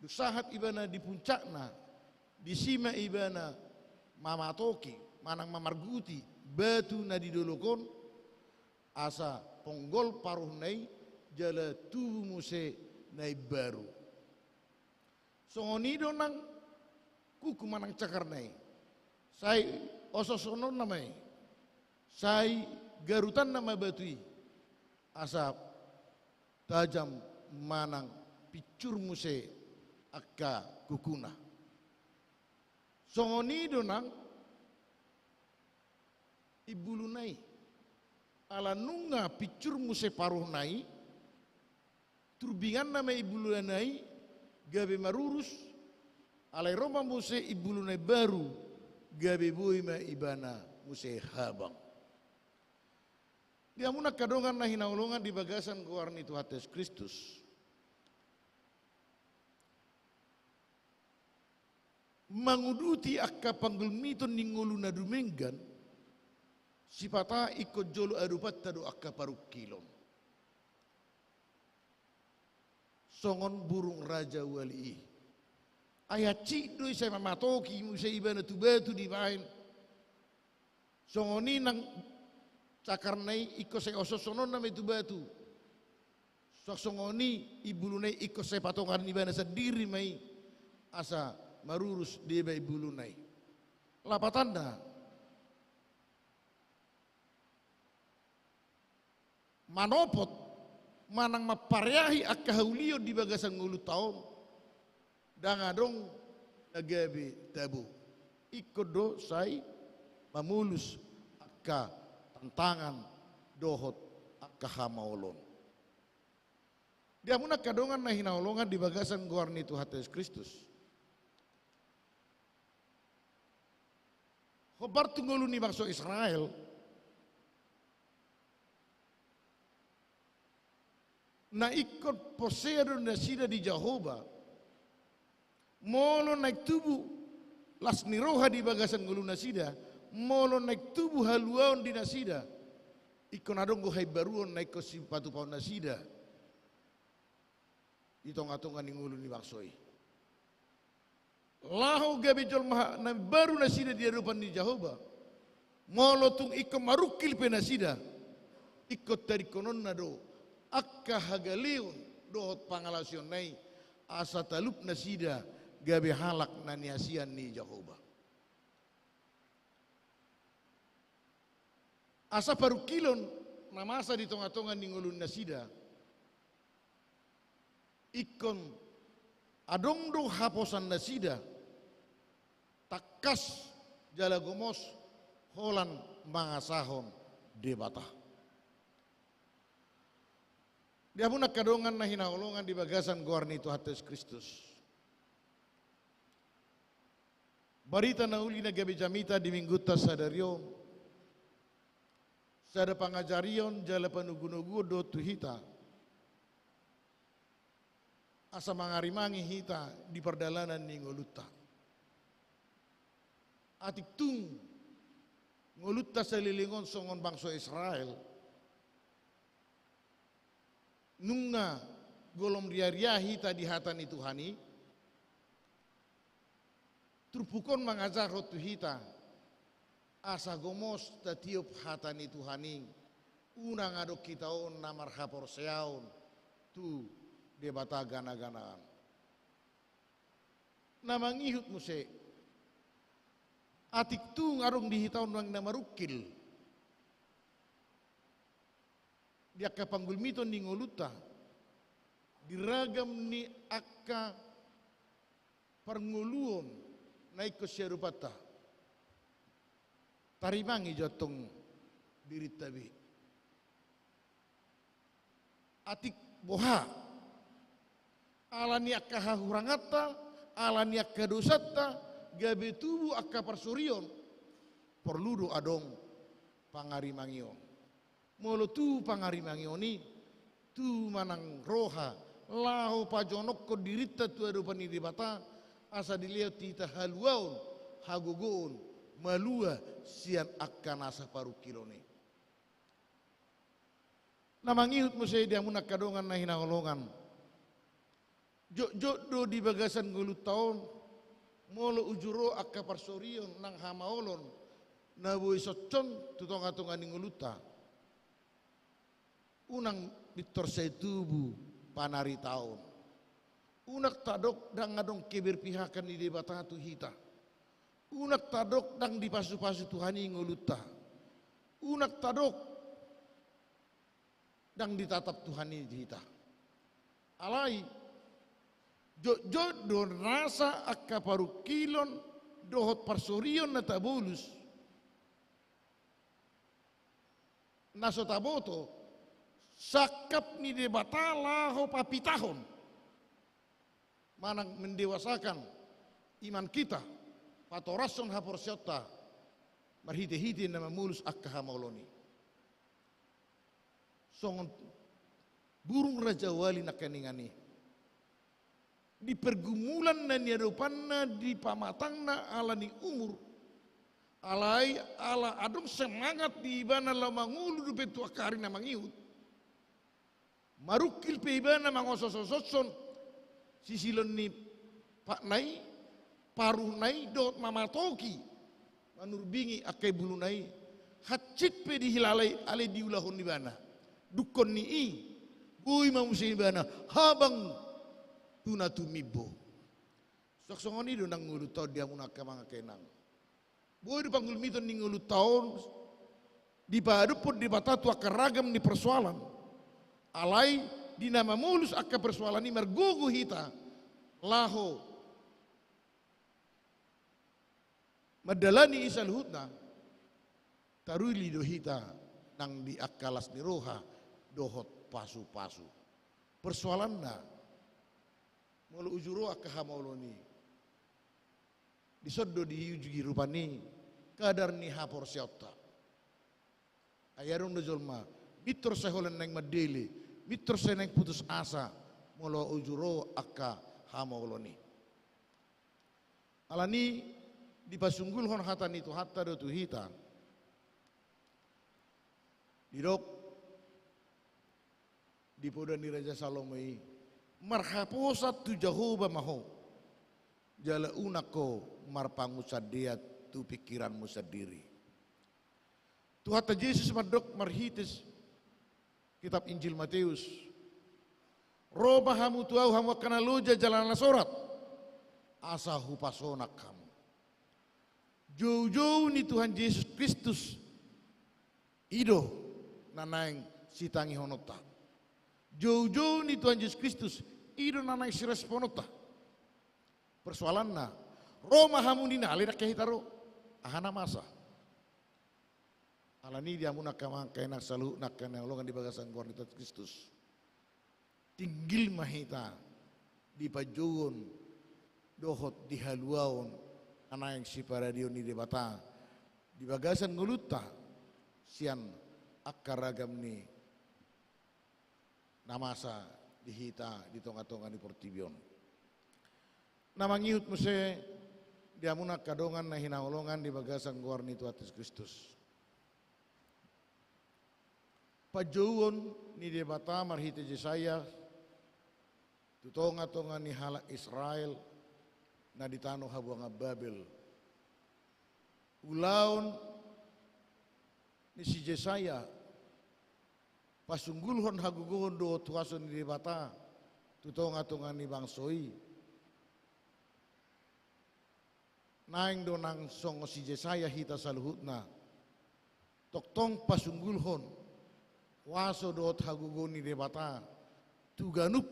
Dung sahat ibana di puncakna, disi ma ibana mamatoki manang mamarguti batu na di dolok on, asa ponggol paruhna i jala tubu muse na imbaru. Songon i do nang kuku manang cakarna i. Sai ososononna ma i. Sai garutanna ma batu i. Asa tajam manang pinsur muse angka kukuna. Songon i do nang imbuluna i. Ala nunga pinsur muse paruhna i, turbinganna ma imbuluna i gabe marurus, alai ro ma muse imbuluna i baru, gabe boi ma ibana muse habang. Di hamuna angka dongan na hinaholongan di bagasan goar ni Tuhanta Jesus Kristus. Manguduti angka panggulmiton ni ngolu na dumenggan, sipata ingkon jolo adopanta do angka parungkilon. Songon burung rajawali i. Ai hansit do i sai mamatoki muse ibana tu batu dibaen. Songon i nang cakarna i ingkon sai ososononna ma i tu batu. Suang songon i imbuluna i ingkon sai patongan ibana sandiri ma i asa marurus deba imbuluna i. Lapatanna, manopot manang mampareahi angka haulion di bagasan ngolunta on, ndang adong na gabe tabo. Ingkon do sai mamolus angka tantangan dohot angka hamaolon. Di hamu angka dongan na hinaholongan di bagasan goar ni Tuhanta Jesus Kristus. Hombar tu ngolu ni bangso Israel, na ingkon porsea do nasida di Jahowa, molo naeng tubu las ni roha di bagasan ngolunasida, molo naeng tubu haluaon di nasida, ingkon adong do haimbaruon na ingkon sipatupaon nasida di tongatonga ni ngolu ni bangso i. Laho gabe jolma na baru nasida di adopan ni Jahowa. Molo tung ingkon marungkil pe nasida, ingkon tadingkononna do angka hagaleon dohot pangalaosionna i, asa talup nasida gabe halak na niasian ni Jahowa. Asa parungkilon na masa di tongatonga ni ngolunasida, ingkon adong do haposan nasida, tangkas jala gomos holan mangasahon Debata. Di hamu angka dongan na hinaholongan di bagasan goar ni Tuhanta Jesus Kristus. Barita na uli na gabe jamita di minggunta sadari on, sada pangajarion jala panogunoguon do tu hita, asa mangarimangi hita di pardalanan ni ngolunta. Atik tung ngolunta saleleng on songon bangso Israel, nunga golom riaria hita di hata ni Tuhan i, turpuk on mangajarhon tu hita, asa gomos tatiop hata ni Tuhan i, unang adong hita on na marhaporseaon tu debata ganaganaan. Na mangihut muse, atik tung adong di hita on nuaeng na marungkil di angka panggulmiton ni ngolunta, di ragam ni angka parngoluon na ingkon siadopanta, tarimangi jo antong dirinta be. Atik boha? Ala ni angka hahuranganta, ala ni angka dosanta, gabe tubu angka parsorion, porlu do adong pangarimangion. Molo tubu pangarimangion i, tubu manang roha, laho pajonokhon dirinta tu adopan ni Debata, asa dilehon hita haluaon, hagogoon, malua sian angka nasa parungkilon i. Na mangihut muse di hamu angka dongan na hinaholongan. Jotjot do di bagasan ngolunta on, molo uju ro angka parsorion nang hamaolon, na boi songon tu tongatonga ni ngolunta. Unang pintor sai tubu panaritaon. Unang tadok ndang adong keberpihakan ni Debata tu hita. Unang tadok ndang dipasupasu Tuhan i ngolunta. Unang tadok ndang ditatap Tuhan i di hita. Alai, jotjot do nasa angka parungkilon dohot parsorion na tabolus, na so taboto, sangkap ni Debata laho papitahon manang mendewasakan iman kita, patorashon haporseaonta, marhitehite na mamolus angka hamaolon i. Songon burung rajawali nangkiningan i. di pergumulan na niadopanna di pamatangna ala ni umur, alai ala adong semangat di ibana laho mangolu dope tu angka ari na mangihut. Marungkil pe ibana mangososososhon sisilon ni patna i, paruhna i, dohot mamatoki, manurbingi angka buluna i. Hansit pe dihilala i alai diulahon ibana. Dungkon ni i, boi ma muse ibana habang tu na tumimbo. Suang songon i do nang ngolunta on di hamu angka amang angka inang. Boi do panggulmiton ni ngolunta on dipaadophon Debata tu angka ragam ni persoalan. Alai di na mamolus angka persoalan i margogo hita laho mandalani i saluhutna, taruli do hita nang di angka las ni roha dohot pasupasu. Persoalanna, molo uju ro angka hamaolon i, dison do diuji rupani kadar ni haporseaonta. Ai adong do jolma mintor sai holan naeng mandele, mintor sai naeng putus asa, molo uju ro angka hamaolon i. Alani i dipasunggulhon hata ni Tuhanta do tu hita. Didok di poda ni Raja Salomo i, marhaposan tu Jahowa ma ho, jala unang ho marpangunsandean tu pingkiranmu sandiri. Tuhanta Jesus mandok marhite kitab Injil Mateus, ro ma hamu tu Ahu, hamu angka na loja jala na sorat, asa hupasonang hamu. Joujou ni Tuhan Jesus Kristus i do na naeng sitangihononta. Joujou ni Tuhan Jesus Kristus i do na naeng sirespononta. Persoalanna, ro ma hamu ninna, alai ndang hea hita ro. Aha na masa? Alani i di hamu angka amang angka inang saluhutna angka na hinaholongan di bagasan goar ni Tuhan Kristus, tinggil ma hita di panjouon dohot di haluaon na naeng siparadion ni Debata di bagasan ngolunta sian angka ragam ni na masa di hita di tongatonga ni portibi on. Na mangihut muse di hamu angka dongan na hinaholongan di bagasan goar ni Tuhan Jesus Kristus. Panjouon ni Debata marhite Jesaya tu tongatonga ni halak Israel na di tano habuangan Babel. Ulaon ni si Jesaya pasunggulhon hagogoon dohot huaso ni Debata tu tongatonga ni bangso i. Naeng do nang songon si Jesaya hita saluhutna, tongtong pasunggulhon huaso dohot hagogoon ni Debata tu ganup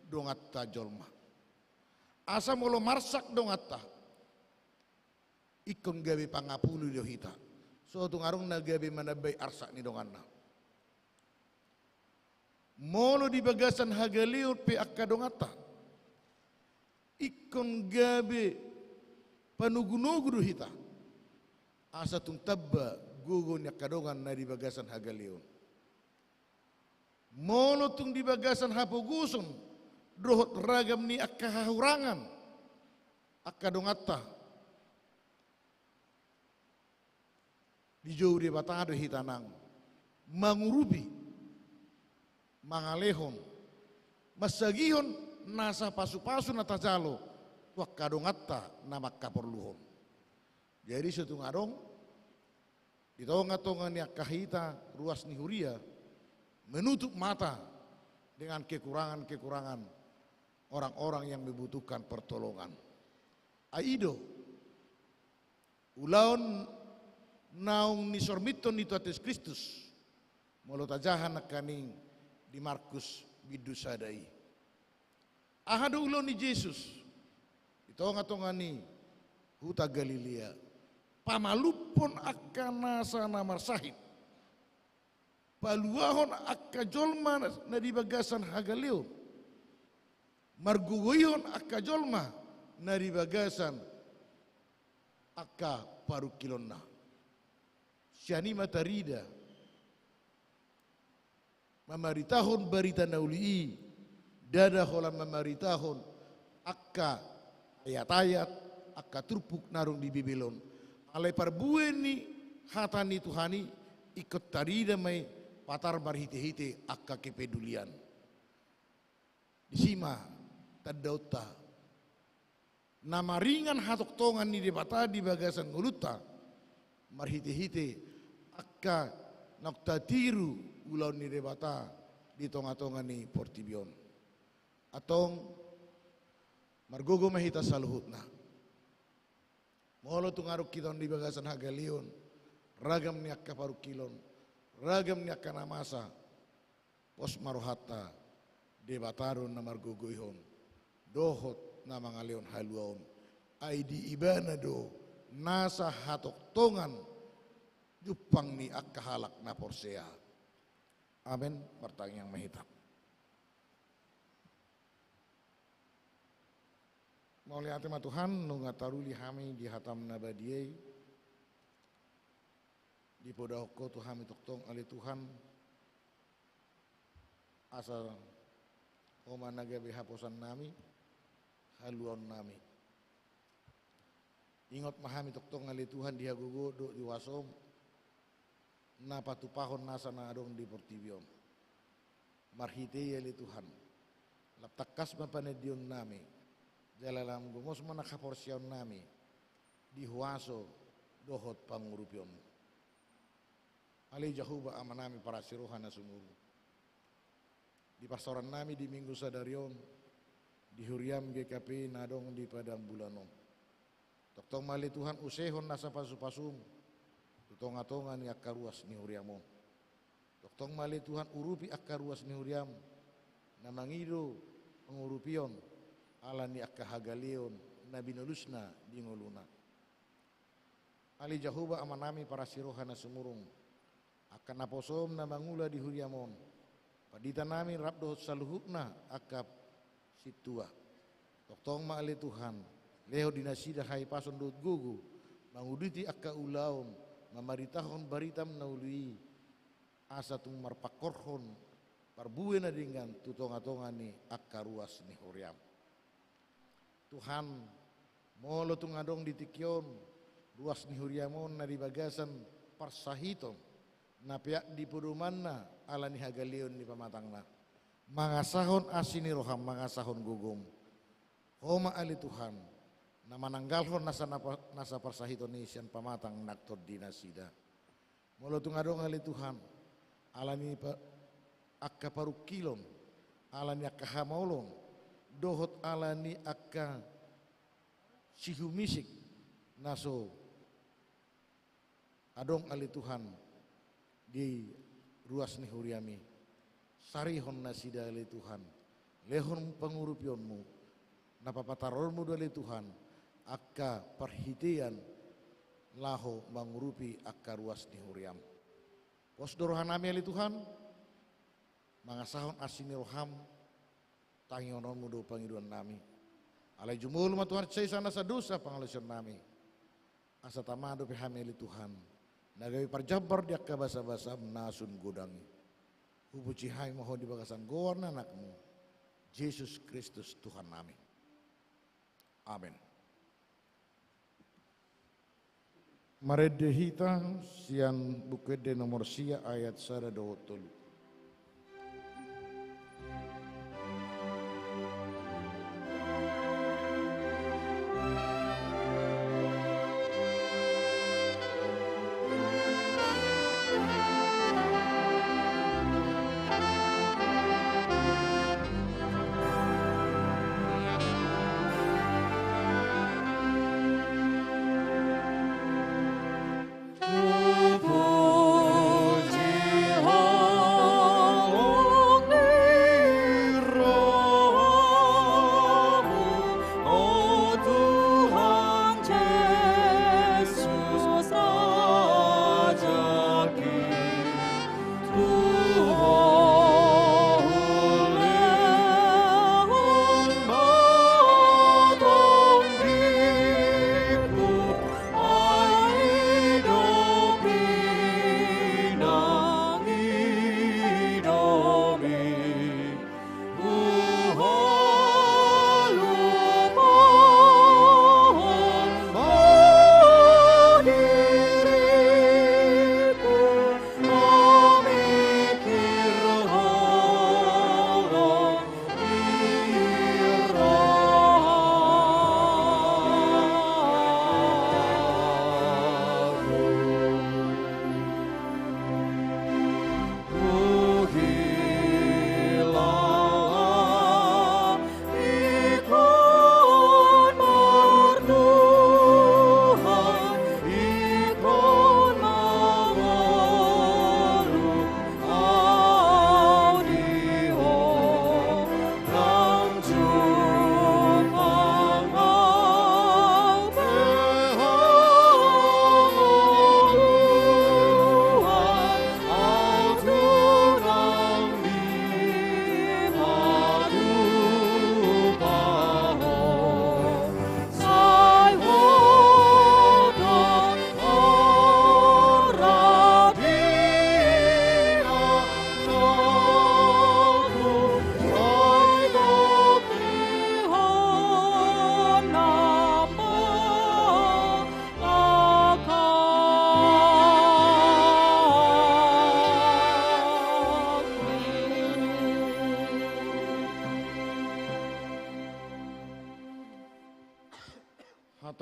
donganta jolma. Asa molo marsak donganta, ingkon gabe pangapuli do hita. So tung adong na gabe manambai arsak ni donganna. Molo di bagasan hagaleon pe angka donganta, ingkon gabe panogunogu do hita, asa tung tamba gogo ni angka dongan na di bagasan hagaleon. Molo tung di bagasan hapogoson dohot ragam ni angka hahurangan angka donganta, dijou Debata do hita nang mangurupi, mangalehon, mansagihon nasa pasupasu na tajalo tu angka donganta na mangkaporluhon. Jadi so tung adong di tongatonga ni angka hita ruas ni huria menutup mata dengan kekurangan-kekurangan orang-orang yang membutuhkan pertolongan. Ai i do ulaon naung nisormithon ni Tuhan Jesus Kristus, molo tajaha nangkaning di Markus bindu sada i. Aha do ulaon ni Jesus di tongatonga ni huta Galilea? Pamalumhon angka nasa na marsahit, paluahon angka jolma na di bagasan hagaleon, margogoihon angka jolma na di bagasan angka parungkilonna. Sian i ma tarida mamaritahon barita na uli i, ndada holan mamaritahon angka ayat-ayat, angka turpuk na adong di Bibel on. Alai parbue ni hata ni Tuhan i ingkon tarida ma i patar marhite-hite angka kepedulian. Disi ma tandaonta na maringan hatongtongan ni Debata di bagasan ngolunta, marhite-hite angka naung tatiru ulaon ni Debata di tonga-tonga ni portibi on. Antong, margogo ma hita saluhutna. Molo tung adong hita on di bagasan hagaleon, ragam ni angka parungkilon, ragam ni angka na masa, pos ma rohanta, Debata do na margogoihon dohot na mangalehon haluaon. Ai di Ibana do nasa hatongtongan jumpang ni angka halak na porsea. Amen. Martangiang ma hita. Mauliate ma Tuhan, nunga taruli hami di hataM na badia i. Dipodahon Ho tu hami tongtong ale Tuhan, asa Ho ma na gabe haposan nami, haluaon nami. Ingot ma hami tongtong ale Tuhan di hagogoon dohot di huasoM, na patupahon nasa na adong di portibi on. Marhite i ale Tuhan, lam tangkas ma panandion nami, jala lam gomos ma nang haporseaon nami di huaso dohot pangurupionMu. Ale Jahowa Ama nami parasi roha na sumurung, di parsaoran nami di Minggu sadari on, di huriaM G K P na adong di Padang Bulan on. Tongtong ma ale Tuhan usehon nasa pasu-pasuM tu tonga-tonga ni angka ruas ni huriaM on. Tongtong ma ale Tuhan urupi angka ruas ni huriaM na mangido pangurupion ala ni angka hagaleon na binolusna di ngoluna. Ale Jahowa Ama nami parasi roha na sumurung, angka naposoM na mangula di huriaM on, pandita nami rap dohot saluhutna angka sintua. Tongtong ma ale Tuhan, lehon di nasida hahipason dohot gogo manguduti angka ulaon mamaritahon baritaM na uli i, asa tung marpangkorhon parbue na denggan tu tonga-tonga ni angka ruas ni huriaM. Tuhan, molo tung adong di tingki on ruas ni huriaM on na di bagasan parsahiton na peak di podomanna ala ni hagaleon ni pamatangna, mangasahon asi ni rohaM, mangasahon gogoM, Ho ma ale Tuhan na mananggalhon nasa, nasa parsahiton i sian pamatang nang tondi nasida. Molo tung adong ale Tuhan, ala ni pa-, angka parungkilon, ala ni angka hamaolon, dohot ala ni angka sihumisik na so adong ale Tuhan di ruas ni huriaM i, sarihon nasida ale Tuhan, lehon pangurupionMu, na papataronMu do ale Tuhan angka parhitean laho mangurupi angka ruas ni huriaM. Pos do roha nami ale Tuhan, mangasahon asi ni rohaM, tangihononMu do pangidoan nami. Alai jumolo ma Tuhan sesa nasa dosa pangalaosion nami, asa tama dope hami ale Tuhan na gabe parjambar di angka basa-basaM na sun godang i. Hupuji hami ma Ho di bagasan goar ni AnakMu Jesus Kristus Tuhan nami. Amen. Marende hita sian Buku Ende nomor sia ayat sada dohot tolu.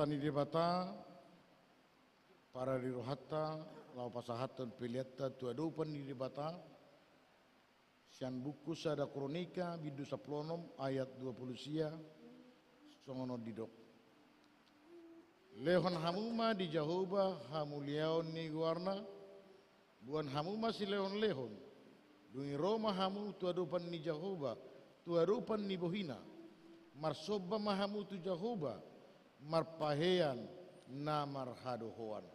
Hata ni Debata, parari rohanta, laho pasahathon peleanta tu adopan ni Debata, sian buku Sada Kronika, bindu sampulu onom, ayat dua pulu sia, songon on didok. Lehon hamu ma di Jahowa hamuliaon ni goarna, boan hamu ma silehonlehon, dung i ro ma hamu tu adopan ni Jahowa, tu adopan ni bohina, marsomba ma hamu tu Jahowa, marpahean na marhadohoan.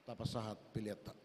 Tapasahat peleanta.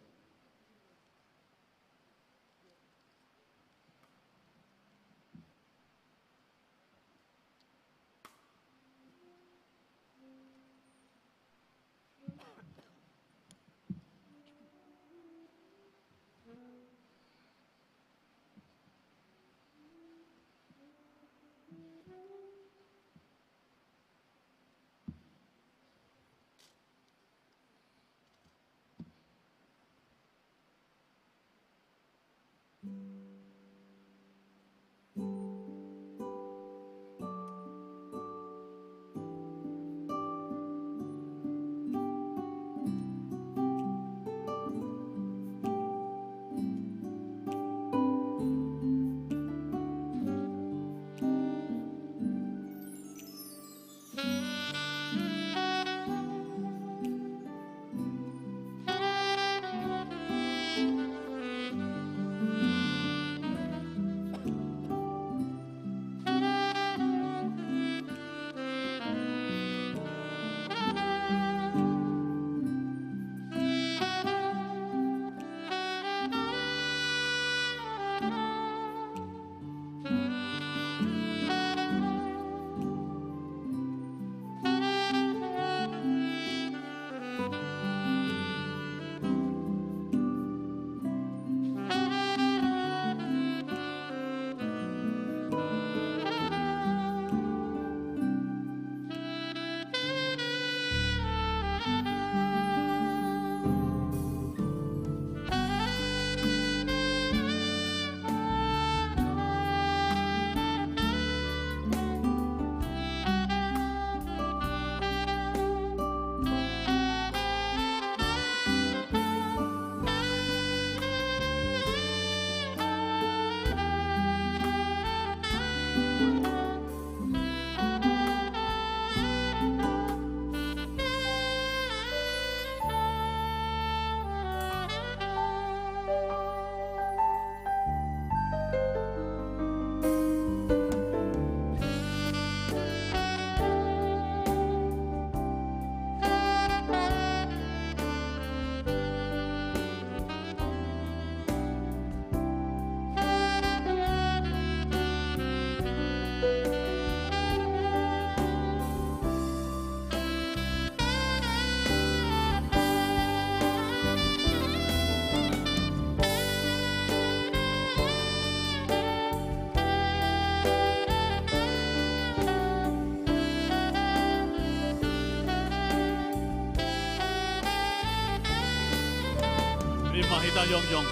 Rima hita jongjong.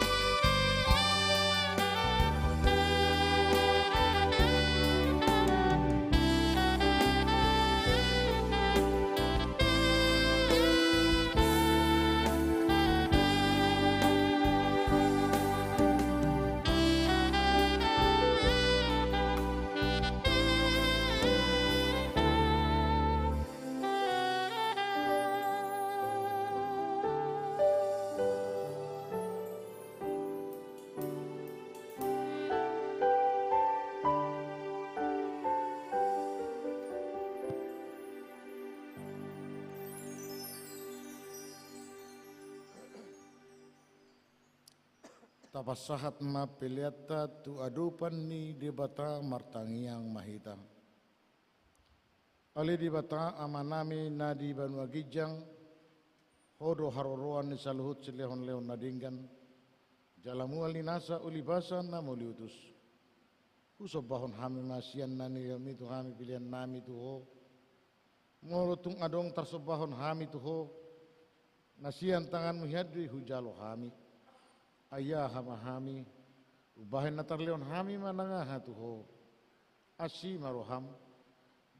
Tapasahat ma peleanta tu adopan ni Debata, martangiang ma hita. Ale Debata Amanami na di banua ginjang, Ho do haroroan ni saluhut silehonlehon na denggan, jala mual ni nasa ulipasan na mauliutus. Husombahon hami ma sian na nilehonMi tu hami peleannami tu Ho. Molo tung adong tarsombahon hami tu Ho, na sian tanganMu hian do i hujalo hami. Ai aha ma hami, umbahen na tarlehon hami ma nang aha tu Ho. Asi ma rohaM,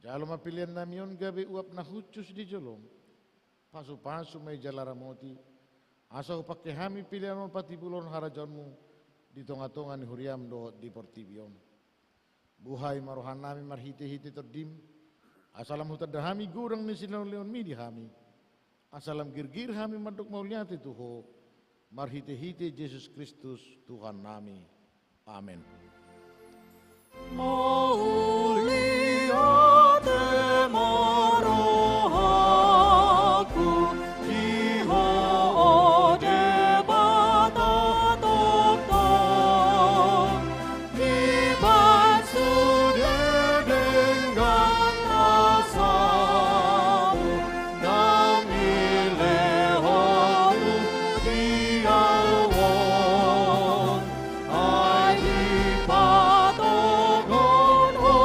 Jalo ma pelean nami on gabe uap na hushus di jolom. Pasupasu ma i jala ramoti, asa hupangke hami pelean on patipulhon harajaonmu di tongatonga ni huriam dohot di portibi on. Buhai ma rohanami marhitehite Tondim, asa lam hutanda hami godang ni silehonlehonmi di hami, asa lam girgir hami mandok mauliate tu Ho, marhitehite Jesus Kristus Tuhannami. Amen. Mauliate ma rohangku di Ho, o Debata tongtong, di bagasan sude denggan kuasamu, naung nilehonmu di au on, ai dipatoguhon Ho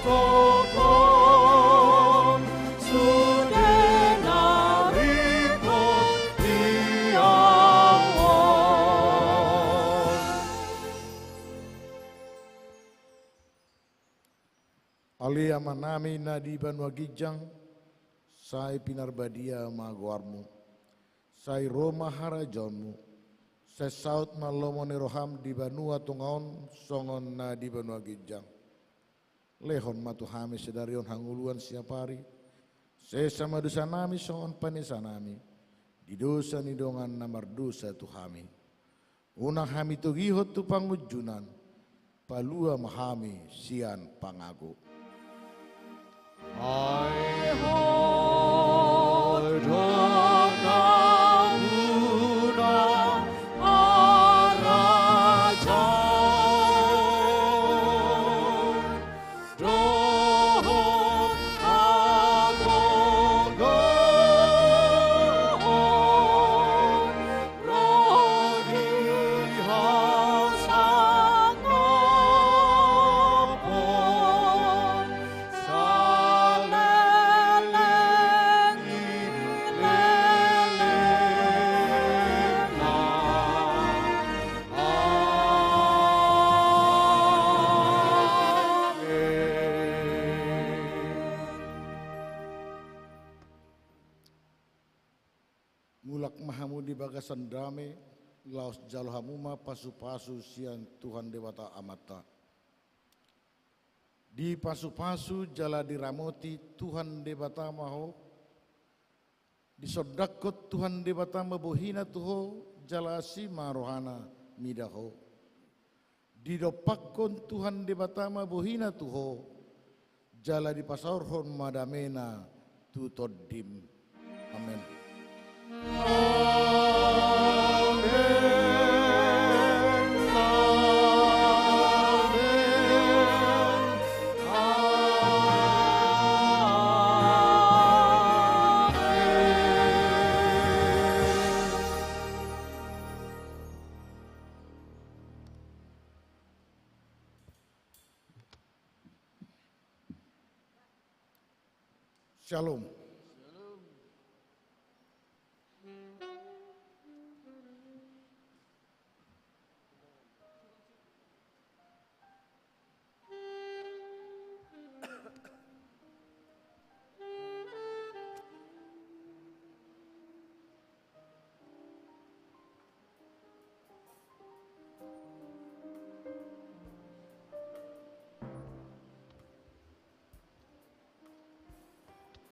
tongtong sude na ringkot di au on. Ale Amanami na di banua ginjang, sai pinarbadia ma goarmu, sai ro ma harajaonmu, sai saut ma lomo ni roham di banua tonga on songon na di banua ginjang. Lehon ma tu hami sadari on hangoluan siapari, sesa ma dosanami songon panesanami di dosa ni dongan na mardosa tu hami. Unang hami togihon tu pangunjunan, palua ma hami sian pangago. Ai Ho do nampuna harajaon dohot hagogoon, ro di hasangapon saleleng ni lelengna. Amen. Mulak ma hamu di bagasan dame, laos jalo hamu ma pasupasu sian Tuhan Debata Amanta. Dipasupasu jala diramoti Tuhan Debata ma ho, disondangkon Tuhan Debata ma bohina tu ho, jala asi ma rohana mida ho. Didompakkon Tuhan Debata ma bohina tu ho, jala dipasaorhon ma damena tu tondim. Amen. Amen. Amen. Amen. Syalom.